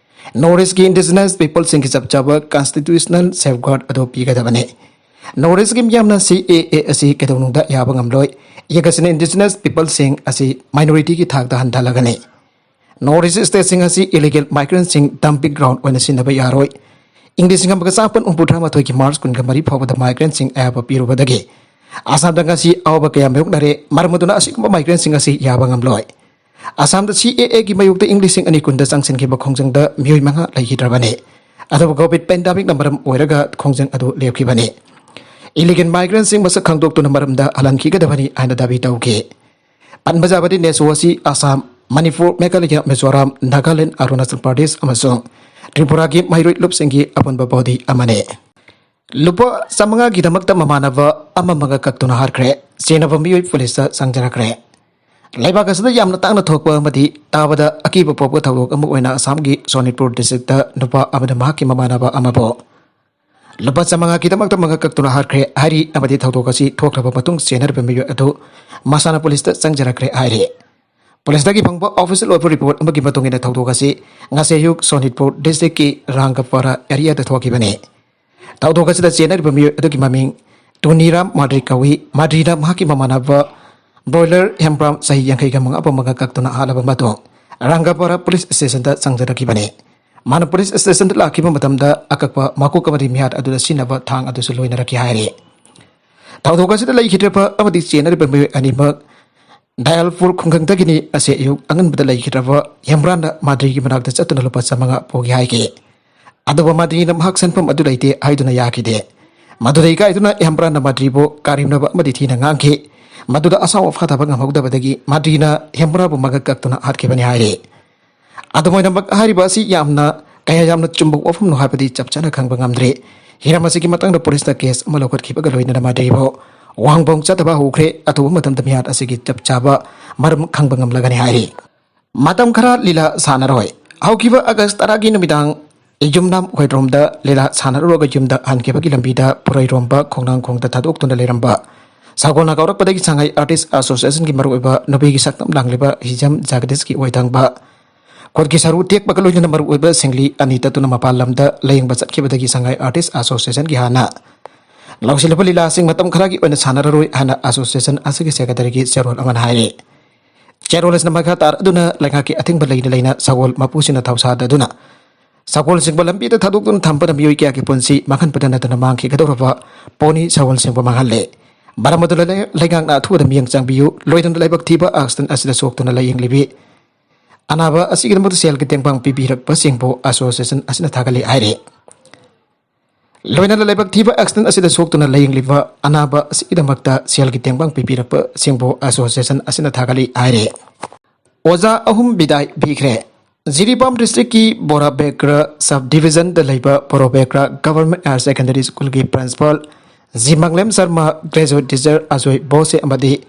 North Eastꯀꯤ indigenous peopleꯁꯤꯡꯒꯤ ꯆꯞ ꯆꯥꯕ constitutional safeguard ꯑꯗꯨ ꯄꯤꯒꯗꯕꯅꯤ꯫ North Eastꯀꯤ ꯃꯤꯌꯥꯝꯅ CAA ꯑꯁꯤ ꯀꯩꯗꯧꯅꯨꯡꯗ ꯌꯥꯕ ꯉꯝꯂꯣꯏ꯫ ꯌꯥꯒꯁꯤꯅ indigenous peopleꯁꯤꯡ ꯑꯁꯤ minorityꯒꯤ ꯊꯥꯛꯇ ꯍꯟꯊꯍꯜꯂꯒꯅꯤ꯫ North East stateꯁꯤꯡ ꯑꯁꯤ illegal migrantꯁꯤꯡ dumping ground ꯑꯣꯏꯅ ꯁꯤꯖꯤꯟꯅꯕ ꯌꯥꯔꯣꯏ꯫ ꯏꯪ ꯂꯤꯁꯤꯡ ꯑꯃꯒ ꯆꯥꯃꯥꯄꯟ ꯍꯨꯝꯐꯨꯇꯔꯥꯃꯥꯊꯣꯏꯒꯤ March ꯀꯨꯟꯒ ꯃꯔꯤ ꯐꯥꯎꯕꯗ migrantꯁꯤꯡ ꯑꯌꯥꯕ ꯄꯤꯔꯨꯕꯗꯒꯤ ꯑꯁꯥꯝꯗ ꯉꯁꯤ ꯑꯋꯥꯕ ꯀꯌꯥ ꯃꯥꯌꯣꯛꯅꯔꯦ꯫ ꯃꯔꯝ ꯑꯗꯨꯅ ꯑꯁꯤꯒꯨꯝꯕ migrantꯁꯤꯡ ꯑꯁꯤ ꯌꯥꯕ ꯉꯝꯂꯣꯏ꯫ ꯑꯁꯥꯝꯗ CAAꯒꯤ ꯃꯥꯌꯣꯛꯇ ꯏꯪ ꯂꯤꯁꯤꯡ ꯑꯅꯤ ꯀꯨꯟꯗ ꯆꯪꯁꯤꯟꯈꯤꯕ ꯈꯣꯡꯖꯪꯗ ꯃꯤꯑꯣꯏ ꯃꯉꯥ ꯂꯩꯈꯤꯗ꯭ꯔꯕꯅꯤ꯫ ꯑꯗꯨꯕꯨ ꯀꯣꯚꯤꯗ ꯄꯦꯟꯗꯥꯃꯤꯛꯅ ꯃꯔꯝ ꯑꯣꯏꯔꯒ ꯈꯣꯡꯖꯪ ꯑꯗꯨ ꯂꯦꯞꯈꯤꯕꯅꯤ꯫ ꯏꯂꯤꯒꯦꯜ ꯃꯥꯏꯒ꯭ꯔꯦꯟꯁꯤꯡ ꯃꯁꯛ ꯈꯪꯗꯣꯛꯇꯨꯅ ꯃꯔꯝꯗ ꯍꯜꯍꯟꯈꯤꯒꯗꯕꯅꯤ ꯍꯥꯏꯅ ꯗꯥꯕꯤ ꯇꯧꯈꯤ꯫ ꯄꯟꯕ ꯌꯥꯕꯗꯤ ꯅꯦꯁꯣ ꯑꯁꯤ ꯑꯁꯥꯝ, ꯃꯅꯤꯄꯨꯔ, ꯃꯦꯘꯥꯂꯌ, ꯃꯤꯖꯣꯔꯥꯝ, ꯅꯥꯒꯥꯂꯦꯟ, ꯑꯔꯨꯅꯥꯆꯜ ꯄ꯭ꯔꯗꯦꯁ ꯑꯃꯁꯨꯡ ꯇ꯭ꯔꯤꯄꯨꯔꯥꯒꯤ ꯃꯍꯩꯔꯣꯏ ꯂꯨꯞꯁꯤꯡꯒꯤ ꯑꯄꯨꯟꯕ ꯕꯣꯗꯤ ꯑꯃꯅꯤ꯫ ꯂꯨꯄꯥ ꯆꯥꯃꯉꯥꯒꯤꯗꯃꯛꯇ ꯃꯃꯥꯟꯅꯕ ꯑꯃ ꯃꯒ ꯀꯛꯇꯨꯅ ꯍꯥꯠꯈ꯭ꯔꯦ꯫ ꯆꯦꯟꯅꯕ ꯃꯤꯑꯣꯏ ꯄꯨꯂꯤꯁꯇ ꯆꯪꯖꯔꯛꯈ꯭ꯔꯦ꯫ ꯂꯩꯕꯥꯛ ꯑꯁꯤꯗ ꯌꯥꯝꯅ ꯇꯥꯡꯅ ꯊꯣꯛꯄ ꯑꯃꯗꯤ ꯇꯥꯕꯗ ꯑꯀꯤꯕ ꯄꯣꯛꯄ ꯊꯧꯗꯣꯛ ꯑꯃ ꯑꯣꯏꯅ ꯑꯁꯥꯝꯒꯤ ꯁꯣꯅꯤꯠꯄꯨꯔ ꯗꯤꯁꯇ꯭ꯔꯤꯛꯇ ꯅꯨꯄꯥ ꯑꯃꯅ ꯃꯍꯥꯛꯀꯤ ꯃꯃꯥꯟꯅꯕ ꯑꯃꯕꯨ ꯂꯨꯄꯥ ꯆꯥꯃꯉꯥꯒꯤꯗꯃꯛꯇ ꯃꯒ ꯀꯛꯇꯨꯅ ꯍꯥꯠꯈ꯭ꯔꯦ ꯍꯥꯏꯔꯤ꯫ ꯑꯃꯗꯤ ꯊꯧꯗꯣꯛ ꯑꯁꯤ ꯊꯣꯛꯈ꯭ꯔꯕ ꯃꯇꯨꯡ ꯆꯦꯟꯅꯔꯤꯕ ꯃꯤꯑꯣꯏ ꯑꯗꯨ ꯃꯁꯥꯅ ꯄꯨꯂꯤꯁꯇ ꯆꯪꯖꯔꯛꯈ꯭ꯔꯦ ꯍꯥꯏꯔꯤ꯫ ꯄꯨꯂꯤꯁꯇꯒꯤ ꯐꯪꯕ ꯑꯣꯐꯤꯁꯤꯌꯦꯜ ꯑꯣꯏꯕ ꯔꯤꯄꯣꯔꯠ ꯑꯃꯒꯤ ꯃꯇꯨꯡ ꯏꯟꯅ ꯊꯧꯗꯣꯛ ꯑꯁꯤ ꯉꯁꯤ ꯑꯌꯨꯛ ꯁꯣꯅꯤꯠꯄꯨꯔ ꯗꯤꯁꯇ꯭ꯔꯤꯛꯀꯤ ꯔꯥꯡꯒꯄꯥꯔꯥ ꯑꯦꯔꯤꯌꯥꯗ ꯊꯣꯛꯈꯤꯕꯅꯤ꯫ ꯊꯧꯗꯣꯛ ꯑꯁꯤꯗ ꯆꯦꯟꯅꯔꯤꯕ ꯃꯤꯑꯣꯏ ꯑꯗꯨꯒꯤ ꯃꯃꯤꯡ ꯇꯨꯅꯤꯔꯥꯝ ꯃꯥꯗ꯭ꯔꯤ ꯀꯧꯏ꯫ ꯃꯥꯗ꯭ꯔꯤꯅ ꯃꯍꯥꯛꯀꯤ ꯃꯃꯥꯟꯅꯕ ꯕ꯭ꯔꯣꯏꯂꯔ ꯍꯦꯝꯕ꯭ꯔꯥꯝ ꯆꯍꯤ ꯌꯥꯡꯈꯩꯒ ꯃꯉꯥꯕꯨ ꯃꯒ ꯀꯛꯇꯨꯅ ꯍꯥꯠꯂꯕ ꯃꯇꯨꯡ ꯔꯥꯡꯒꯄꯥꯔꯥ ꯄꯨꯂꯤꯁ ꯁ꯭ꯇꯦꯁꯟꯗ ꯆꯪꯖꯔꯛꯈꯤꯕꯅꯤ꯫ ꯃꯥꯅ ꯄꯨꯂꯤꯁ ꯁ꯭ꯇꯦꯁꯟꯗ ꯂꯥꯛꯈꯤꯕ ꯃꯇꯝꯗ ꯑꯀꯛꯄ ꯃꯀꯣꯛ ꯑꯃꯗꯤ ꯃꯤꯍꯥꯠ ꯑꯗꯨꯗ ꯁꯤꯖꯤꯟꯅꯕ ꯊꯥꯡ ꯑꯗꯨꯁꯨ ꯂꯣꯏꯅꯔꯛꯈꯤ ꯍꯥꯏꯔꯤ꯫ ꯊꯧꯗꯣꯛ ꯑꯁꯤꯗ ꯂꯩꯈꯤꯗ꯭ꯔꯕ ꯑꯃꯗꯤ ꯆꯦꯟꯅꯔꯤꯕ ꯃꯤꯑꯣꯏ ꯑꯅꯤꯃꯛ ꯗꯌꯥꯜꯄꯨꯔ ꯈꯨꯡꯒꯪꯗꯒꯤꯅꯤ꯫ ꯉꯁꯤ ꯑꯌꯨꯛ ꯑꯉꯟꯕꯗ ꯂꯩꯈꯤꯗ꯭ꯔꯕ ꯍꯦꯝꯕ꯭ꯔꯥꯟꯅ ꯃꯥꯗ꯭ꯔꯤꯒꯤ ꯃꯅꯥꯛꯇ ꯆꯠꯇꯨꯅ ꯂꯨꯄꯥ ꯆꯥꯃꯉꯥ ꯄꯨꯒꯦ ꯍꯥꯏꯈꯤ꯫ ꯑꯗꯨꯕꯨ ꯃꯥꯗ꯭ꯔꯤꯅ ꯃꯍꯥꯛ ꯁꯦꯟꯐꯝ ꯑꯗꯨ ꯂꯩꯇꯦ ꯍꯥꯏꯗꯨꯅ ꯌꯥꯈꯤꯗꯦ꯫ ꯃꯗꯨꯗ ꯏꯀꯥꯏꯗꯨꯅ ꯍꯦꯝꯕ꯭ꯔꯥꯟꯅ ꯃꯥꯗ꯭ꯔꯤꯕꯨ ꯀꯥꯔꯦꯝꯅꯕ ꯑꯃꯗꯤ ꯊꯤꯅ ꯉꯥꯡꯈꯤ꯫ ꯃꯗꯨꯗ ꯑꯁꯥꯎꯕ ꯐꯥꯊꯕ ꯉꯝꯍꯧꯗꯕꯗꯒꯤ ꯃꯥꯗ꯭ꯔꯤꯅ ꯍꯦꯝꯕ꯭ꯔꯥꯕꯨ ꯃꯒ ꯀꯛꯇꯨꯅ ꯍꯥꯠꯈꯤꯕꯅꯤ ꯍꯥꯏꯔꯤ꯫ ꯑꯗꯨꯝ ꯑꯣꯏꯅꯃꯛ, ꯍꯥꯏꯔꯤꯕ ꯑꯁꯤ ꯌꯥꯝꯅ, ꯀꯌꯥ ꯌꯥꯝꯅ ꯆꯨꯝꯕ ꯋꯥꯐꯝꯅꯣ ꯍꯥꯏꯕꯗꯤ ꯆꯞ ꯆꯥꯅ ꯈꯪꯕ ꯉꯝꯗ꯭ꯔꯤ꯫ ꯍꯤꯔꯝ ꯑꯁꯤꯒꯤ ꯃꯇꯥꯡꯗ ꯄꯨꯂꯤꯁꯅ ꯀꯦꯁ ꯑꯃ ꯂꯧꯈꯠꯈꯤꯕꯒ ꯂꯣꯏꯅꯅ ꯃꯥꯗ꯭ꯔꯤꯕꯨ ꯋꯥꯍꯪꯕꯧ ꯆꯠꯇꯕ ꯍꯧꯈ꯭ꯔꯦ꯫ ꯑꯊꯨꯕ ꯃꯇꯝꯗ ꯃꯤꯍꯥꯠ ꯑꯁꯤꯒꯤ ꯆꯞ ꯆꯥꯕ ꯃꯔꯝ ꯈꯪꯕ ꯉꯝꯂꯒꯅꯤ ꯍꯥꯏꯔꯤ꯫ ꯃꯇꯝ ꯈꯔ ꯂꯤꯂꯥ ꯁꯥꯟꯅꯔꯣꯏ꯫ ꯍꯧꯈꯤꯕ ꯑꯥꯒꯁ ꯇꯔꯥꯒꯤ ꯅꯨꯃꯤꯗꯥꯡ ꯌꯨꯝꯅꯥꯝ ꯍꯣꯏꯗ꯭ꯔꯣꯝꯗ ꯂꯤꯂꯥ ꯁꯥꯟꯅꯔꯨꯔꯒ ꯌꯨꯝꯗ ꯍꯟꯈꯤꯕꯒꯤ ꯂꯝꯕꯤꯗ ꯄꯨꯔꯩꯔꯣꯝꯕ ꯈꯣꯡꯅꯥꯡꯈꯣꯡꯗ ꯊꯥꯗꯣꯛꯇꯨꯅ ꯂꯩꯔꯝꯕ ꯁꯒꯣꯜꯅ ꯀꯧꯔꯛꯄꯗꯒꯤ ꯁꯉꯥꯏ ꯑꯥꯔꯇꯤꯁ ꯑꯦꯁꯣꯁꯤꯌꯦꯁꯟꯒꯤ ꯃꯔꯨꯑꯣꯏꯕ ꯅꯨꯄꯤꯒꯤ ꯁꯛꯇꯝ ꯂꯥꯡꯂꯤꯕ ꯍꯤꯖꯝ ꯖꯒꯗꯤꯁꯀꯤ ꯑꯣꯏꯊꯪꯕ ꯈꯨꯠꯀꯤ ꯁꯔꯨ ꯇꯦꯛꯄꯒ ꯂꯣꯏꯅꯅ ꯃꯔꯨꯑꯣꯏꯕ ꯁꯤꯡꯂꯤ ꯑꯅꯤ ꯇꯠꯇꯨꯅ ꯃꯄꯥꯟ ꯂꯝꯗ ꯂꯥꯌꯦꯡꯕ ꯆꯠꯈꯤꯕꯗꯒꯤ ꯁꯉꯥꯏ ꯑꯥꯔꯇꯤꯁ ꯑꯦꯁꯣꯁꯤꯌꯦꯁꯟꯒꯤ ꯍꯥꯟꯅ ꯂꯧꯁꯤꯜꯂꯕ ꯂꯤꯂꯥꯁꯤꯡ ꯃꯇꯝ ꯈꯔꯒꯤ ꯑꯣꯏꯅ ꯁꯥꯟꯅꯔꯔꯣꯏ ꯍꯥꯏꯅ ꯑꯦꯁꯣꯁꯤꯌꯦꯁꯟ ꯑꯁꯤꯒꯤ ꯁꯦꯀ꯭ꯔꯦꯇꯔꯤꯒꯤ ꯆꯦꯔꯣꯜ ꯑꯃꯅ ꯍꯥꯏꯔꯤ꯫ ꯆꯦꯔꯣꯜ ꯑꯁꯤꯅ ꯃꯈꯥ ꯇꯥꯔꯗꯨꯅ ꯂꯩꯉꯥꯛꯀꯤ ꯑꯊꯤꯡꯕ ꯂꯩꯅ ꯂꯩꯅ ꯁꯒꯣꯜ ꯃꯄꯨꯁꯤꯡꯅ ꯊꯧꯁꯥꯗꯗꯨꯅ ꯁꯒꯣꯜꯁꯤꯡꯕꯨ ꯂꯝꯕꯤꯗ ꯊꯥꯗꯣꯛꯇꯨꯅ ꯊꯝꯕꯅ ꯃꯤꯑꯣꯏ ꯀꯌꯥꯒꯤ ꯄꯨꯟꯁꯤ ꯃꯥꯡꯍꯟꯕꯗ ꯅꯠꯇꯅ ꯃꯥꯡꯈꯤꯒꯗꯧꯔꯕ ꯄꯣꯅꯤ ꯁꯒꯣꯜꯁꯤꯡꯕꯨ ꯃꯥꯡꯍꯜꯂꯦ꯫ ꯃꯔꯝ ꯑꯗꯨꯅ ꯂꯩ-, ꯂꯩꯉꯥꯛꯅ ꯑꯊꯨꯕꯗ ꯃꯤꯠꯌꯦꯡ ꯆꯪꯕꯤꯌꯨ꯫ ꯂꯣꯏꯗꯅ ꯂꯥꯏꯕꯛ ꯊꯤꯕ ꯑꯦꯛꯁꯤꯗꯦꯟ ꯑꯁꯤꯗ ꯁꯣꯛꯇꯨꯅ ꯂꯥꯌꯦꯡꯂꯤꯕꯤ ꯑꯅꯥꯕ ꯑꯁꯤꯒꯤꯗꯃꯛꯇ ꯁꯦꯜꯒꯤ ꯇꯦꯡꯕꯥꯡ ꯄꯤꯕꯤꯔꯛꯄꯁꯤꯡꯕꯨ ꯑꯁꯣꯁꯤꯌꯦꯁꯟ ꯑꯁꯤꯅ ꯊꯥꯒꯠꯂꯤ ꯍꯥꯏꯔꯤ꯫ ꯂꯣꯏꯅꯅ ꯂꯥꯏꯕꯛ ꯊꯤꯕ ꯑꯦꯛꯁꯤꯗꯦꯟ ꯑꯁꯤꯗ ꯁꯣꯛꯇꯨꯅ ꯂꯥꯌꯦꯡꯂꯤꯕ ꯑꯅꯥꯕ ꯑꯁꯤꯒꯤꯗꯃꯛꯇ ꯁꯦꯜꯒꯤ ꯇꯦꯡꯕꯥꯡ ꯄꯤꯕꯤꯔꯛꯄꯁꯤꯡꯕꯨ ꯑꯁꯣꯁꯤꯌꯦꯁꯟ ꯑꯁꯤꯅ ꯊꯥꯒꯠꯂꯤ ꯍꯥꯏꯔꯤ꯫ ꯑꯣꯖꯥ ꯑꯍꯨꯝ ꯕꯤꯗꯥꯏ ꯄꯤꯈ꯭ꯔꯦ꯫ ꯖꯤꯔꯤꯕꯥꯝ ꯗꯤꯁꯇ꯭ꯔꯤꯛꯀꯤ ꯕꯣꯔꯥꯕꯦꯀ꯭ꯔ ꯁꯕ ꯗꯤꯕꯤꯖꯟꯗ ꯂꯩꯕ ꯕꯣꯔꯥꯕꯦꯀ꯭ꯔ ꯒꯚꯔꯟꯃꯦꯟꯠ ꯍꯥꯌꯔ ꯁꯦꯀꯦꯟꯗꯔꯤ ꯁ꯭ꯀꯨꯜꯒꯤ principal ji Manglem Sharma, graduate teacher Ajoy Bose ꯑꯃꯗꯤ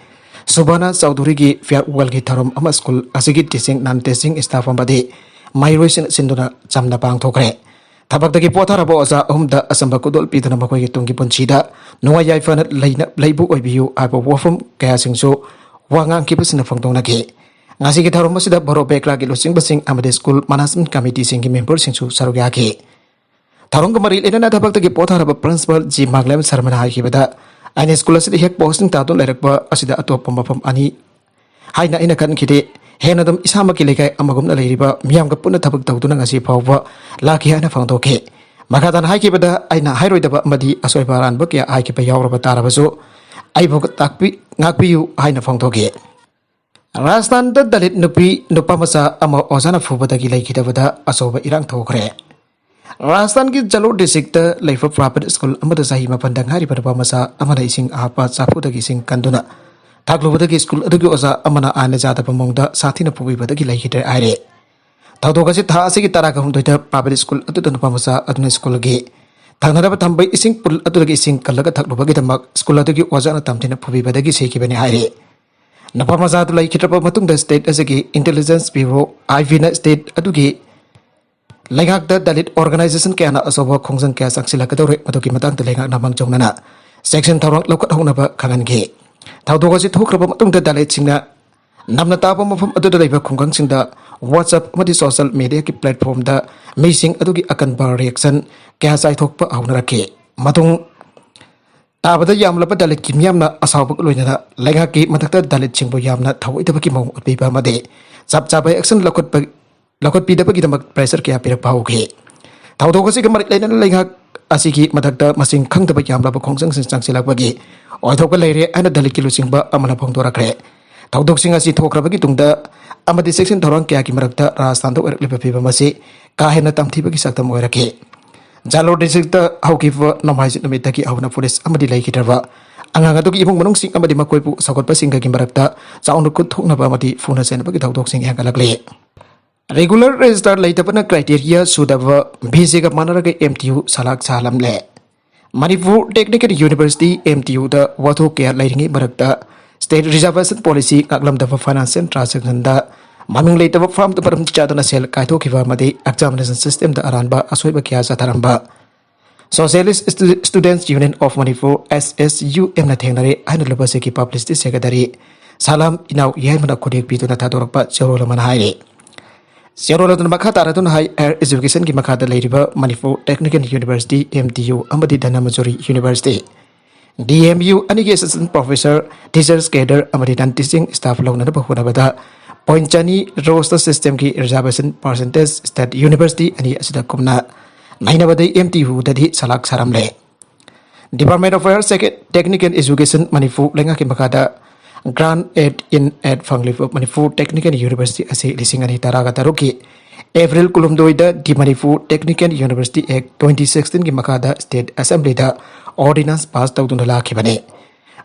ꯁꯨꯕꯥꯅꯥ ꯆꯧꯙꯨꯔꯤꯒꯤ ꯐꯤꯌꯥꯔꯋꯦꯜꯒꯤ ꯊꯧꯔꯝ ꯑꯃ ꯁ꯭ꯀꯨꯜ ꯑꯁꯤꯒꯤ ꯇꯤꯆꯤꯡ, ꯅꯟ ꯇꯤꯆꯤꯡ ꯁ꯭ꯇꯥꯐ ꯑꯃꯗꯤ ꯃꯍꯩꯔꯣꯏꯁꯤꯡꯅ ꯁꯤꯟꯗꯨꯅ ꯆꯝꯅ ꯄꯥꯡꯊꯣꯛꯈ꯭ꯔꯦ꯫ ꯊꯕꯛꯇꯒꯤ ꯄꯣꯊꯥꯔꯕ ꯑꯣꯖꯥ ꯑꯍꯨꯝꯗ ꯑꯆꯝꯕ ꯈꯨꯗꯣꯜ ꯄꯤꯗꯨꯅ ꯃꯈꯣꯏꯒꯤ ꯇꯨꯡꯒꯤ ꯄꯨꯟꯁꯤꯗ ꯅꯨꯡꯉꯥꯏ ꯌꯥꯏꯐꯅ ꯂꯩꯅ-, ꯂꯩꯕꯨ ꯑꯣꯏꯕꯤꯌꯨ ꯍꯥꯏꯕ ꯋꯥꯐꯝ ꯀꯌꯥꯁꯤꯡꯁꯨ ꯋꯥ ꯉꯥꯡꯈꯤꯕꯁꯤꯡꯅ ꯐꯣꯡꯗꯣꯛꯅꯈꯤ꯫ ꯉꯁꯤꯒꯤ ꯊꯧꯔꯝ ꯑꯁꯤꯗ ꯕꯣꯔꯣ ꯕꯦꯀ꯭ꯔꯥꯒꯤ ꯂꯨꯆꯤꯡꯕꯁꯤꯡ ꯑꯃꯗꯤ ꯁ꯭ꯀꯨꯜ ꯃꯦꯅꯦꯖꯃꯦꯟꯠ ꯀꯃꯤꯇꯤꯁꯤꯡꯒꯤ ꯃꯦꯝꯕꯔꯁꯤꯡꯁꯨ ꯁꯔꯨꯛ ꯌꯥꯈꯤ꯫ ꯊꯧꯔꯝꯒ ꯃꯔꯤ ꯂꯩꯅꯅ ꯊꯕꯛꯇꯒꯤ ꯄꯣꯊꯥꯔꯕ ꯄ꯭ꯔꯤꯟꯁꯤꯄꯥꯜ ꯖꯤ ꯃꯥꯡꯂꯦꯝ ꯁꯔꯃꯅ ꯍꯥꯏꯈꯤꯕꯗ, "ꯑꯩꯅ ꯁ꯭ꯀꯨꯜ ꯑꯁꯤꯗ ꯍꯦꯛ ꯄꯣꯁꯇꯤꯡ ꯇꯥꯗꯨꯅ ꯂꯩꯔꯛꯄ ꯑꯁꯤꯗ ꯑꯇꯣꯞꯄ ꯃꯐꯝ ꯑꯅꯤ ꯍꯥꯏꯅ ꯑꯩꯅ ꯈꯟꯈꯤꯗꯦ꯫ ꯍꯦꯟꯅ ꯑꯗꯨꯝ ꯏꯁꯥꯃꯛꯀꯤ ꯂꯩꯀꯥꯏ ꯑꯃꯒꯨꯝꯅ ꯂꯩꯔꯤꯕ ꯃꯤꯌꯥꯝꯒ ꯄꯨꯟꯅ ꯊꯕꯛ ꯇꯧꯗꯨꯅ ꯉꯁꯤ ꯐꯥꯎꯕ ꯂꯥꯛꯈꯤ" ꯍꯥꯏꯅ ꯐꯣꯡꯗꯣꯛꯈꯤ꯫ ꯃꯈꯥ ꯇꯥꯅ ꯍꯥꯏꯈꯤꯕꯗ, "ꯑꯩꯅ ꯍꯥꯏꯔꯣꯏꯗꯕ ꯑꯃꯗꯤ ꯑꯁꯣꯏꯕ ꯑꯔꯥꯟꯕ ꯀꯌꯥ ꯍꯥꯏꯈꯤꯕ ꯌꯥꯎꯔꯕ ꯇꯥꯔꯕꯁꯨ, ꯑꯩꯕꯨ ꯇꯥꯛꯄꯤ-, ꯉꯥꯛꯄꯤꯌꯨ" ꯍꯥꯏꯅ ꯐꯣꯡꯗꯣꯛꯈꯤ꯫ ꯔꯥꯖꯁꯊꯥꯟꯗ ꯗꯂꯤꯠ ꯅꯨꯄꯤ ꯅꯨꯄꯥ ꯃꯆꯥ ꯑꯃ ꯑꯣꯖꯥꯅ ꯐꯨꯕꯗꯒꯤ ꯂꯩꯈꯤꯗꯕꯗ ꯑꯆꯧꯕ ꯏꯔꯥꯡ ꯊꯣꯛꯈ꯭ꯔꯦ꯫ ꯔꯥꯖꯁꯊꯥꯟꯒꯤ ꯖꯂꯣꯔ ꯗꯤꯁꯇ꯭ꯔꯤꯛꯇ ꯂꯩꯕ ꯄ꯭ꯔꯥꯏꯚꯦꯠ ꯁ꯭ꯀꯨꯜ ꯑꯃꯗ ꯆꯍꯤ ꯃꯥꯄꯟꯗ ꯉꯥꯏꯔꯤꯕ ꯅꯨꯄꯥ ꯃꯆꯥ ꯑꯃꯅ ꯏꯁꯤꯡ ꯑꯍꯥꯞꯄ ꯆꯐꯨꯗꯒꯤ ꯏꯁꯤꯡ ꯀꯟꯗꯨꯅ ꯊꯛꯂꯨꯕꯗꯒꯤ ꯁ꯭ꯀꯨꯜ ꯑꯗꯨꯒꯤ ꯑꯣꯖꯥ ꯑꯃꯅ ꯑꯥꯏꯟꯅ ꯌꯥꯗꯕ ꯃꯑꯣꯡꯗ ꯁꯥꯊꯤꯅ ꯐꯨꯕꯤꯕꯗꯒꯤ ꯂꯩꯈꯤꯗ꯭ꯔꯦ ꯍꯥꯏꯔꯦ꯫ ꯊꯧꯗꯣꯛ ꯑꯁꯤ ꯊꯥ ꯑꯁꯤꯒꯤ ꯇꯔꯥꯒ ꯍꯨꯝꯗꯣꯏꯗ ꯄ꯭ꯔꯥꯏꯚꯦꯠ ꯁ꯭ꯀꯨꯜ ꯑꯗꯨꯗ ꯅꯨꯄꯥ ꯃꯆꯥ ꯑꯗꯨꯅ ꯁ꯭ꯀꯨꯜꯒꯤ ꯊꯪꯅꯔꯕ ꯊꯝꯕ ꯏꯁꯤꯡ ꯄꯨꯜ ꯑꯗꯨꯗꯒꯤ ꯏꯁꯤꯡ ꯀꯜꯂꯒ ꯊꯛꯂꯨꯕꯒꯤꯗꯃꯛ ꯁ꯭ꯀꯨꯜ ꯑꯗꯨꯒꯤ ꯑꯣꯖꯥꯅ ꯇꯝꯊꯤꯅ ꯐꯨꯕꯤꯕꯗꯒꯤ ꯁꯤꯈꯤꯕꯅꯤ ꯍꯥꯏꯔꯤ꯫ ꯅꯨꯄꯥ ꯃꯆꯥ ꯑꯗꯨ ꯂꯩꯈꯤꯗ꯭ꯔꯕ ꯃꯇꯨꯡꯗ ꯁ꯭ꯇꯦꯠ ꯑꯁꯤꯒꯤ ꯏꯟꯇꯦꯂꯤꯖꯦꯟꯁ ꯕ꯭ꯌꯨꯔꯣ, ꯑꯥꯏ ꯕꯤꯅ ꯁ꯭ꯇꯦꯠ ꯑꯗꯨꯒꯤ ꯂꯩꯉꯥꯛꯇ ꯗꯂꯤꯠ ꯑꯣꯔꯒꯅꯥꯏꯖꯦꯁꯟ ꯀꯌꯥꯅ ꯑꯆꯧꯕ ꯈꯣꯡꯖꯪ ꯀꯌꯥ ꯆꯪꯁꯤꯜꯂꯛꯀꯗꯧꯔꯦ, ꯃꯗꯨꯒꯤ ꯃꯇꯥꯡꯗ ꯂꯩꯉꯥꯛꯅ ꯃꯥꯡꯖꯧꯅꯅ ꯆꯦꯛꯁꯤꯟ ꯊꯧꯔꯥꯡ ꯂꯧꯈꯠꯍꯧꯅꯕ ꯈꯪꯍꯟꯈꯤ꯫ ꯊꯧꯗꯣꯛ ꯑꯁꯤ ꯊꯣꯛꯈ꯭ꯔꯕ ꯃꯇꯨꯡꯗ ꯗꯂꯤꯠꯁꯤꯡꯅ ꯅꯝꯅ ꯇꯥꯕ ꯃꯐꯝ ꯑꯗꯨꯗ ꯂꯩꯕ ꯈꯨꯡꯒꯪꯁꯤꯡꯗ WhatsApp ꯑꯃꯗꯤ social media ꯒꯤ platform ꯗ ꯃꯤꯁꯤꯡ ꯑꯗꯨꯒꯤ ꯑꯀꯟꯕ reaction ꯀꯌꯥ ꯆꯥꯏꯊꯣꯛꯄ ꯍꯧꯅꯔꯛꯈꯤ꯫ ꯃꯇꯨꯡ ꯇꯥꯕꯗ ꯌꯥꯝꯂꯕ ꯗꯂꯤꯠꯀꯤ ꯃꯤꯌꯥꯝꯅ ꯑꯁꯥꯎꯕꯒ ꯂꯣꯏꯅꯅ ꯂꯩꯉꯥꯛꯀꯤ ꯃꯊꯛꯇ ꯗꯂꯤꯠꯁꯤꯡꯕꯨ ꯌꯥꯝꯅ ꯊꯧꯑꯣꯏꯗꯕꯒꯤ ꯃꯑꯣꯡ ꯎꯠꯄꯤꯕ ꯑꯃꯗꯤ ꯆꯞ ꯆꯥꯕ action ꯂꯧꯈꯠꯄ, ꯂꯧꯈꯠꯄꯤꯗꯕꯒꯤꯗꯃꯛ pressure ꯀꯌꯥ ꯄꯤꯔꯛꯄ ꯍꯧꯈꯤ꯫ ꯊꯧꯗꯣꯛ ꯑꯁꯤꯒ ꯃꯔꯤ ꯂꯩꯅꯅ ꯂꯩꯉꯥꯛ ꯑꯁꯤꯒꯤ ꯃꯊꯛꯇ ꯃꯁꯤꯡ ꯈꯪꯗꯕ ꯌꯥꯝꯂꯕ ꯈꯣꯡꯖꯪꯁꯤꯡ ꯆꯪꯁꯤꯜꯂꯛꯄꯒꯤ ꯑꯣꯏꯊꯣꯛꯄ ꯂꯩꯔꯦ ꯍꯥꯏꯅ ꯗꯂꯤꯠꯀꯤ ꯂꯨꯆꯤꯡꯕ ꯑꯃꯅ ꯐꯣꯡꯗꯣꯔꯛꯈ꯭ꯔꯦ꯫ ꯊꯧꯗꯣꯛꯁꯤꯡ ꯑꯁꯤ ꯊꯣꯛꯈ꯭ꯔꯕꯒꯤ ꯇꯨꯡꯗ ꯑꯃꯗꯤ ꯆꯦꯛꯁꯤꯟ ꯊꯧꯔꯥꯡ ꯀꯌꯥꯒꯤ ꯃꯔꯛꯇ ꯔꯥꯖꯁꯊꯥꯟꯗ ꯑꯣꯏꯔꯛꯂꯤꯕ ꯐꯤꯕꯝ ꯑꯁꯤ ꯀꯥ ꯍꯦꯟꯅ ꯇꯝꯊꯤꯕꯒꯤ ꯁꯛꯇꯝ ꯑꯣꯏꯔꯛꯈꯤ꯫ ꯖꯥꯂꯣꯔ ꯗꯤꯁꯇ꯭ꯔꯤꯛꯇ ꯍꯧꯈꯤꯕ ꯅꯣꯡꯃꯥꯏꯖꯤꯡ ꯅꯨꯃꯤꯠꯇꯒꯤ ꯍꯧꯅ ꯄꯨꯂꯤꯁ ꯑꯃꯗꯤ ꯂꯩꯈꯤꯗ꯭ꯔꯕ ꯑꯉꯥꯡ ꯑꯗꯨꯒꯤ ꯏꯃꯨꯡ ꯃꯅꯨꯡꯁꯤꯡ ꯑꯃꯗꯤ ꯃꯈꯣꯏꯕꯨ ꯁꯧꯒꯠꯄꯁꯤꯡꯒꯒꯤ ꯃꯔꯛꯇ ꯆꯥꯎꯅ ꯈꯨꯠ ꯊꯣꯛꯅꯕ ꯑꯃꯗꯤ ꯐꯨꯅ ꯆꯩꯅꯕꯒꯤ ꯊꯧꯗꯣꯛꯁꯤꯡ ꯍꯦꯟꯒꯠꯂꯛꯂꯤ꯫ ꯔꯤꯒꯨꯂꯔ ꯔꯦꯖꯤꯁꯇꯥꯔ ꯂꯩꯇꯕꯅ ꯀ꯭ꯔꯥꯏꯇꯦꯔꯤꯌꯥ ꯁꯨꯗꯕ ꯚꯤꯁꯤꯒ ꯃꯥꯟꯅꯔꯒ ꯑꯦꯝ ꯇꯤ ꯌꯨ ꯁꯂꯥꯛ ꯁꯥꯍꯜꯂꯝꯂꯦ꯫ Manipur technical university, M T ꯌꯨꯗ ꯋꯥꯊꯣꯛ ꯀꯌꯥ ꯂꯩꯔꯤꯉꯩ ꯃꯔꯛꯇ ꯁ꯭ꯇꯦꯠ ꯔꯤꯖꯥꯔꯕꯦꯁꯟ ꯄꯣꯂꯤꯁꯤ ꯉꯥꯛꯂꯝꯗꯕ ꯐꯥꯏꯅꯥꯟꯁꯤꯌꯦꯜ ꯇ꯭ꯔꯥꯟꯖꯦꯛꯁꯟꯗ ꯃꯃꯤꯡ ꯂꯩꯇꯕ ꯐꯥꯔꯝꯗ ꯃꯔꯝ ꯆꯥꯗꯅ ꯁꯦꯜ ꯀꯥꯏꯊꯣꯛꯈꯤꯕ ꯑꯃꯗꯤ ꯑꯦꯛꯖꯥꯃꯤꯅꯦꯁꯟ ꯁꯤꯁꯇꯦꯝꯗ ꯑꯔꯥꯟꯕ ꯑꯁꯣꯏꯕ ꯀꯌꯥ ꯆꯠꯊꯔꯝꯕ, Socialist Students Union of Manipur, S S U M ꯅ ꯊꯦꯡꯅꯔꯦ ꯍꯥꯏꯅ ꯂꯨꯕꯁꯤꯒꯤ ꯄꯕ꯭ꯂꯤꯁꯤꯇꯤ ꯁꯦꯀ꯭ꯔꯦꯇꯔꯤ ꯁꯂꯥꯝ ꯏꯅꯥꯎ ꯌꯥꯏꯃꯅ ꯈꯨꯗꯦꯛ ꯄꯤꯗꯨꯅ ꯊꯥꯗꯣꯔꯛꯄ ꯆꯦꯔꯣꯜ ꯑꯃꯅ ꯍꯥꯏꯔꯤ꯫ ꯆꯦꯔꯣꯜ ꯑꯗꯨꯅ ꯃꯈꯥ ꯇꯥꯔꯗꯨꯅ ꯍꯥꯏ, ꯍꯥꯌꯔ ꯑꯦꯖꯨꯀꯦꯁꯟꯒꯤ ꯃꯈꯥꯗ ꯂꯩꯔꯤꯕ Manipur technical university, M T U, ꯑꯃꯗꯤ Dhanamanjuri university, D M U, ꯑꯅꯤꯒꯤ ꯑꯦꯁꯤꯁꯇꯦꯟ ꯄ꯭ꯔꯣꯐꯦꯁꯔ, ꯇꯤꯆꯔꯁ ꯀꯦꯗꯔ ꯑꯃꯗꯤ ꯅꯟ ꯇꯤꯆꯤꯡ ꯁ꯭ꯇꯥꯐ ꯂꯧꯅꯅꯕ ꯍꯣꯠꯅꯕꯗ ꯄꯣꯏꯟꯠ ꯆꯅꯤ ꯔꯣꯁꯇꯔ ꯁꯤꯁꯇꯦꯝꯒꯤ ꯔꯤꯖꯥꯔꯕꯦꯁꯟ ꯄꯥꯔꯁꯦꯟꯇꯦꯖ ꯁ꯭ꯇꯦꯠ ꯌꯨꯅꯤꯚꯔꯁꯤꯇꯤ ꯑꯅꯤ ꯑꯁꯤꯗ ꯀꯨꯝꯅ ꯅꯩꯅꯕꯗ ꯑꯦꯝ ꯇꯤ ꯌꯨꯗꯗꯤ ꯁꯂꯥꯛ ꯁꯥꯔꯝꯂꯦ꯫ Department of Higher Second-, Technical Education Manipur ꯂꯩꯉꯥꯛꯀꯤ ꯃꯈꯥꯗ grant aid in aid ꯐꯪꯂꯤꯕ ꯃꯅꯤꯄꯨꯔ ꯇꯦꯛꯅꯤꯀꯦꯜ ꯌꯨꯅꯤꯚꯔꯁꯤꯇꯤ ꯑꯁꯤ ꯂꯤꯁꯤꯡ ꯑꯅꯤ ꯇꯔꯥꯒ ꯇꯔꯨꯛꯀꯤ ꯑꯦꯄ꯭ꯔꯤꯜ ꯀꯨꯟꯍꯨꯝꯗꯣꯏꯗ The Manipur Technical University Act twenty sixteen-ꯒꯤ ꯃꯈꯥꯗ ꯁ꯭ꯇꯦꯠ ꯑꯦꯁꯦꯝꯕ꯭ꯂꯤꯗ ꯑꯣꯔꯗꯤꯅꯥꯟꯁ ꯄꯥꯁ ꯇꯧꯗꯨꯅ ꯂꯥꯛꯈꯤꯕꯅꯤ꯫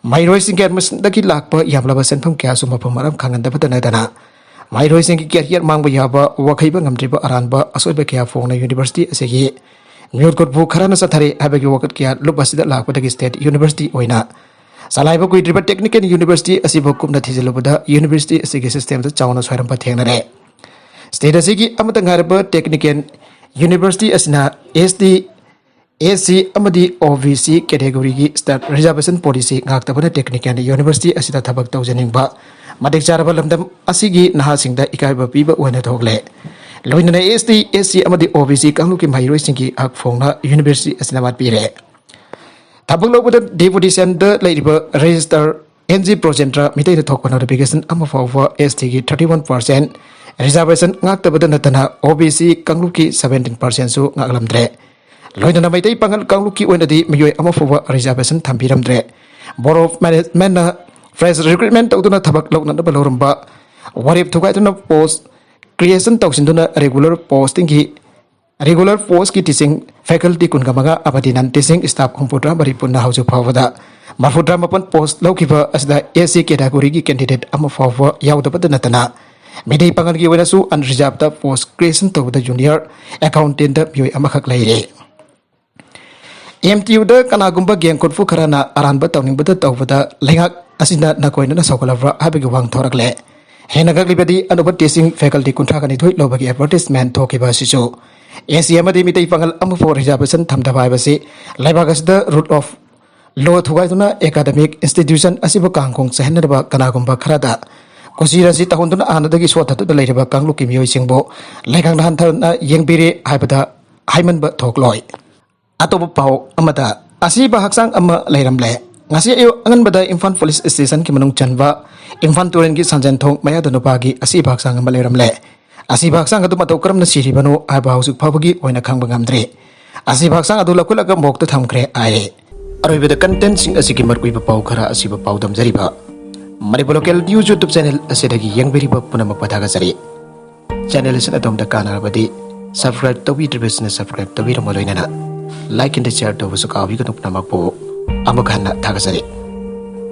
ꯃꯍꯩꯔꯣꯏꯁꯤꯡꯒꯤ ꯑꯦꯗꯃꯤꯁꯟꯗꯒꯤ ꯂꯥꯛꯄ ꯌꯥꯝꯂꯕ ꯁꯦꯟꯐꯝ ꯀꯌꯥꯁꯨ ꯃꯐꯝ ꯃꯔꯥꯡ ꯈꯪꯍꯟꯗꯕꯇ ꯅꯠꯇꯅ, ꯃꯍꯩꯔꯣꯏꯁꯤꯡꯒꯤ ꯀꯦꯔꯤꯌꯔ ꯃꯥꯡꯕ ꯌꯥꯕ, ꯋꯥꯈꯩꯕ ꯉꯝꯗ꯭ꯔꯤꯕ ꯑꯔꯥꯟꯕ ꯑꯁꯣꯏꯕ ꯀꯌꯥ ꯐꯣꯡꯅ ꯌꯨꯅꯤꯚꯔꯁꯤꯇꯤ ꯑꯁꯤꯒꯤ ꯃꯤꯍꯨꯠ ꯈꯨꯠꯄꯨ ꯈꯔꯅ ꯆꯠꯊꯔꯦ ꯍꯥꯏꯕꯒꯤ ꯋꯥꯀꯠ ꯀꯌꯥ ꯂꯨꯞ ꯑꯁꯤꯗ ꯂꯥꯛꯄꯗꯒꯤ ꯁ꯭ꯇꯦꯠ ꯌꯨꯅꯤꯚꯔꯁꯤꯇꯤ ꯑꯣꯏꯅ ꯆꯂꯥꯏꯕ ꯀꯨꯏꯗ꯭ꯔꯤꯕ ꯇꯦꯛꯅꯤꯀꯦꯜ ꯌꯨꯅꯤꯚꯔꯁꯤꯇꯤ ꯑꯁꯤꯕꯨ ꯀꯨꯞꯅ ꯊꯤꯖꯤꯜꯂꯨꯕꯗ ꯌꯨꯅꯤꯚꯔꯁꯤꯇꯤ ꯑꯁꯤꯒꯤ ꯁꯤꯁꯇꯦꯝꯗ ꯆꯥꯎꯅ ꯁꯣꯏꯔꯝꯕ ꯊꯦꯡꯅꯔꯦ꯫ ꯁ꯭ꯇꯦꯠ ꯑꯁꯤꯒꯤ ꯑꯃꯠꯇ ꯉꯥꯏꯔꯕ ꯇꯦꯛꯅꯤꯀꯦꯜ ꯌꯨꯅꯤꯚꯔꯁꯤꯇꯤ ꯑꯁꯤꯅ ꯑꯦꯁ ꯇꯤ, ꯑꯦꯁ ꯁꯤ ꯑꯃꯗꯤ ꯑꯣ ꯕꯤ ꯁꯤ ꯀꯦꯇꯦꯒꯣꯔꯤꯒꯤ ꯁ꯭ꯇꯦꯠ ꯔꯤꯖꯥꯔꯕꯦꯁꯟ ꯄꯣꯂꯤꯁꯤ ꯉꯥꯛꯇꯕꯅ ꯇꯦꯛꯅꯤꯀꯦꯜ ꯌꯨꯅꯤꯚꯔꯁꯤꯇꯤ ꯑꯁꯤꯗ ꯊꯕꯛ ꯇꯧꯖꯅꯤꯡꯕ ꯃꯇꯤꯛ ꯆꯥꯔꯕ ꯂꯝꯗꯝ ꯑꯁꯤꯒꯤ ꯅꯍꯥꯁꯤꯡꯗ ꯏꯀꯥꯏꯕ ꯄꯤꯕ ꯑꯣꯏꯅ ꯊꯣꯛꯂꯦ꯫ ꯂꯣꯏꯅꯅ ꯑꯦꯁ ꯇꯤ, ꯑꯦꯁ ꯁꯤ ꯑꯃꯗꯤ ꯑꯣ ꯕꯤ ꯁꯤ ꯀꯥꯡꯂꯨꯞꯀꯤ ꯃꯍꯩꯔꯣꯏꯁꯤꯡꯒꯤ ꯍꯛ ꯐꯣꯡꯅ ꯌꯨꯅꯤꯚꯔꯁꯤꯇꯤ ꯑꯁꯤꯅ ꯋꯥꯠꯄꯤꯔꯦ꯫ ꯊꯕꯛ ꯂꯧꯕꯗ ꯗꯦꯄꯨꯇꯦꯁꯟꯗ ꯂꯩꯔꯤꯕ ꯔꯦꯖꯤꯁꯇꯔ ꯑꯦꯟ ꯖꯤ ꯕ꯭ꯔꯣꯖꯦꯟꯗ꯭ꯔ ꯃꯤꯇꯩꯅ ꯊꯣꯛꯄ ꯅꯣꯇꯤꯐꯤꯀꯦꯁꯟ ꯑꯃ ꯐꯥꯎꯕ ꯑꯦꯁ ꯇꯤꯒꯤ thirty one percent, ꯔꯤꯖꯥꯔꯕꯦꯁꯟ ꯉꯥꯛꯇꯕꯗ ꯅꯠꯇꯅ ꯑꯣ ꯕꯤ ꯁꯤ ꯀꯥꯡꯂꯨꯞꯀꯤ seventeen percent-ꯁꯨ ꯉꯥꯛꯂꯝꯗ꯭ꯔꯦ꯫ ꯂꯣꯏꯅꯅ ꯃꯩꯇꯩ ꯄꯥꯉꯜ ꯀꯥꯡꯂꯨꯞꯀꯤ ꯑꯣꯏꯅꯗꯤ ꯃꯤꯑꯣꯏ ꯑꯃ ꯐꯥꯎꯕ ꯔꯤꯖꯥꯔꯕꯦꯁꯟ ꯊꯝꯕꯤꯔꯝꯗ꯭ꯔꯦ꯫ ꯕꯣꯔꯣ ꯃꯦꯅꯦꯖꯃꯦꯟꯅ ꯐ꯭ꯔꯦꯁ ꯔꯤꯀ꯭ꯔꯨꯠꯃꯦꯟ ꯇꯧꯗꯨꯅ ꯊꯕꯛ ꯂꯧꯅꯅꯕ ꯂꯧꯔꯝꯕ ꯋꯥꯔꯦꯞ ꯊꯨꯒꯥꯏꯗꯨꯅ ꯄꯣꯁ ꯀ꯭ꯔꯤꯌꯦꯁꯟ ꯇꯧꯁꯤꯟꯗꯨꯅ ꯔꯤꯒꯨꯂꯔ ꯄꯣꯁꯇꯤꯡꯒꯤ ꯔꯤꯒꯨꯂꯔ ꯄꯣꯁꯀꯤ ꯇꯤꯆꯤꯡ ꯐꯦꯀꯜꯇꯤ ꯀꯨꯟꯒ ꯃꯉꯥ ꯑꯃꯗꯤ ꯅꯟ ꯇꯤꯆꯤꯡ ꯁ꯭ꯇꯥꯐ ꯍꯨꯝꯐꯨꯇꯔꯥ ꯃꯔꯤ ꯄꯨꯟꯅ ꯍꯧꯖꯤꯛ ꯐꯥꯎꯕꯗ ꯃꯔꯐꯨꯇꯔꯥ ꯃꯥꯄꯟ ꯄꯣꯁ ꯂꯧꯈꯤꯕ ꯑꯁꯤꯗ ꯑꯦꯁ ꯁꯤ ꯀꯦꯇꯥꯒꯣꯔꯤꯒꯤ ꯀꯦꯟꯗꯤꯗꯦꯠ ꯑꯃ ꯐꯥꯎꯕ ꯌꯥꯎꯗꯕꯇ ꯅꯠꯇꯅ ꯃꯤꯇꯩ ꯄꯥꯉꯜꯒꯤ ꯑꯣꯏꯅꯁꯨ ꯑꯟꯔꯤꯖꯥꯔꯕꯇ ꯄꯣꯁ ꯀ꯭ꯔꯤꯌꯦꯁꯟ ꯇꯧꯕꯗ ꯖꯨꯅꯤꯌꯔ ꯑꯦꯀꯥꯎꯟꯇꯦꯟꯗ ꯃꯤꯑꯣꯏ ꯑꯃꯈꯛ ꯂꯩꯔꯦ꯫ ꯑꯦꯝ ꯇꯤ ꯌꯨꯗ ꯀꯅꯥꯒꯨꯝꯕ ꯒꯦꯡ ꯈꯨꯠꯐꯨ ꯈꯔꯅ ꯑꯔꯥꯟꯕ ꯇꯧꯅꯤꯡꯕꯗ ꯇꯧꯕꯗ ꯂꯩꯉꯥꯛ ꯑꯁꯤꯅ ꯅꯀꯣꯏꯅꯅ ꯁꯧꯒꯠꯂꯕ꯭ꯔꯥ ꯍꯥꯏꯕꯒꯤ ꯋꯥꯍꯪ ꯊꯣꯔꯛꯂꯦ꯫ ꯍꯦꯟꯅꯒꯠꯂꯤꯕꯗꯤ ꯑꯅꯧꯕ ꯇꯤꯆꯤꯡ ꯐꯦꯀꯜꯇꯤ ꯀꯨꯟꯊ꯭ꯔꯥꯒ ꯅꯤꯊꯣꯏ ꯂꯧꯕꯒꯤ ꯑꯦꯗꯚꯔꯇꯤꯁꯃꯦꯟ ꯊꯣꯛꯈꯤꯕ ꯑꯁꯤꯁꯨ ꯑꯦꯁ ꯁꯤ ꯑꯃꯗꯤ ꯃꯤꯇꯩ ꯄꯥꯉꯜ ꯑꯃꯐꯥꯎ ꯔꯤꯖꯥꯔꯕꯦꯁꯟ ꯊꯝꯗꯕ ꯍꯥꯏꯕꯁꯤ ꯂꯩꯕꯥꯛ ꯑꯁꯤꯗ ꯔꯨꯜ ꯑꯣꯐ ꯂꯣ ꯊꯨꯒꯥꯏꯗꯨꯅ ꯑꯦꯀꯥꯗꯃꯤꯛ ꯏꯟꯁꯇꯤꯇ꯭ꯌꯨꯁꯟ ꯑꯁꯤꯕꯨ ꯀꯥꯡꯈꯣꯡ ꯆꯥꯏꯍꯟꯅꯕ ꯀꯅꯥꯒꯨꯝꯕ ꯈꯔꯗ ꯀꯨꯁꯤ ꯔꯥꯁꯤ ꯇꯧꯍꯟꯗꯨꯅ ꯍꯥꯟꯅꯗꯒꯤ ꯁꯣꯠꯊꯗꯨꯅ ꯂꯩꯔꯤꯕ ꯀꯥꯡꯂꯨꯞꯀꯤ ꯃꯤꯑꯣꯏꯁꯤꯡꯕꯨ ꯂꯩꯉꯥꯛꯅ ꯍꯟꯊꯅ ꯌꯦꯡꯕꯤꯔꯦ ꯍꯥꯏꯕꯗ ꯍꯥꯏꯃꯟꯕ ꯊꯣꯛꯂꯣꯏ꯫ ꯑꯇꯣꯞꯄ ꯄꯥꯎ ꯑꯃꯗ, ꯑꯁꯤꯕ ꯍꯛꯆꯥꯡ ꯑꯃ ꯂꯩꯔꯝꯂꯦ꯫ ꯉꯁꯤ ꯑꯌꯨꯛ ꯑꯉꯟꯕꯗ ꯏꯝꯐꯥꯜ ꯄꯨꯂꯤꯁ ꯁ꯭ꯇꯦꯁꯟꯒꯤ ꯃꯅꯨꯡ ꯆꯟꯕ ꯏꯝꯐꯥꯜ ꯇꯨꯔꯦꯜꯒꯤ ꯁꯟꯖꯦꯟꯊꯣꯡ ꯃꯌꯥꯗ ꯅꯨꯄꯥꯒꯤ ꯑꯁꯤꯕ ꯍꯛꯆꯥꯡ ꯑꯃ ꯂꯩꯔꯝꯂꯦ꯫ ꯑꯁꯤꯕ ꯍꯛꯆꯥꯡ ꯑꯗꯨ ꯃꯇꯧ ꯀꯔꯝꯅ ꯁꯤꯔꯤꯕꯅꯣ ꯍꯥꯏꯕ ꯍꯧꯖꯤꯛ ꯐꯥꯎꯕꯒꯤ ꯑꯣꯏꯅ ꯈꯪꯕ ꯉꯝꯗ꯭ꯔꯤ꯫ ꯑꯁꯤꯕ ꯍꯛꯆꯥꯡ ꯑꯗꯨ ꯂꯧꯈꯠꯂꯒ ꯃꯣꯔꯒꯇ ꯊꯝꯈ꯭ꯔꯦ ꯍꯥꯏꯔꯦ꯫ ꯑꯔꯣꯏꯕꯗ ꯀꯟꯇꯦꯟꯁꯤꯡ ꯑꯁꯤꯒꯤ ꯃꯔꯨꯑꯣꯏꯕ ꯄꯥꯎ ꯈꯔ ꯑꯁꯤꯕ ꯄꯥꯎꯗꯝꯖꯔꯤꯕ Manipur local news YouTube channel ꯑꯁꯤꯗꯒꯤ ꯌꯦꯡꯕꯤꯔꯤꯕ ꯄꯨꯝꯅꯃꯛꯄꯨ ꯊꯥꯒꯠꯆꯔꯤ꯫ ꯆꯦꯅꯦꯜ ꯑꯁꯤꯅ ꯑꯗꯣꯝꯗ ꯀꯥꯟꯅꯔꯕꯗꯤ ꯁꯕꯁꯀ꯭ꯔꯥꯏꯕ ꯇꯧꯕꯤꯗ꯭ꯔꯤꯕꯁꯤꯅ ꯁꯕꯁꯀ꯭ꯔꯥꯏꯕ ꯇꯧꯕꯤꯔꯝꯃ ꯂꯣꯏꯅꯅ ꯂꯥꯏꯛ ꯑꯦꯟ ꯁꯤꯌꯥꯔ ꯇꯧꯕꯁꯨ ꯀꯥꯎꯕꯤꯒꯅꯨ꯫ ꯄꯨꯝꯅꯃꯛꯄꯨ ꯑꯃꯨꯛ ꯍꯟꯅ ꯊꯥꯒꯠꯆꯔꯤ꯫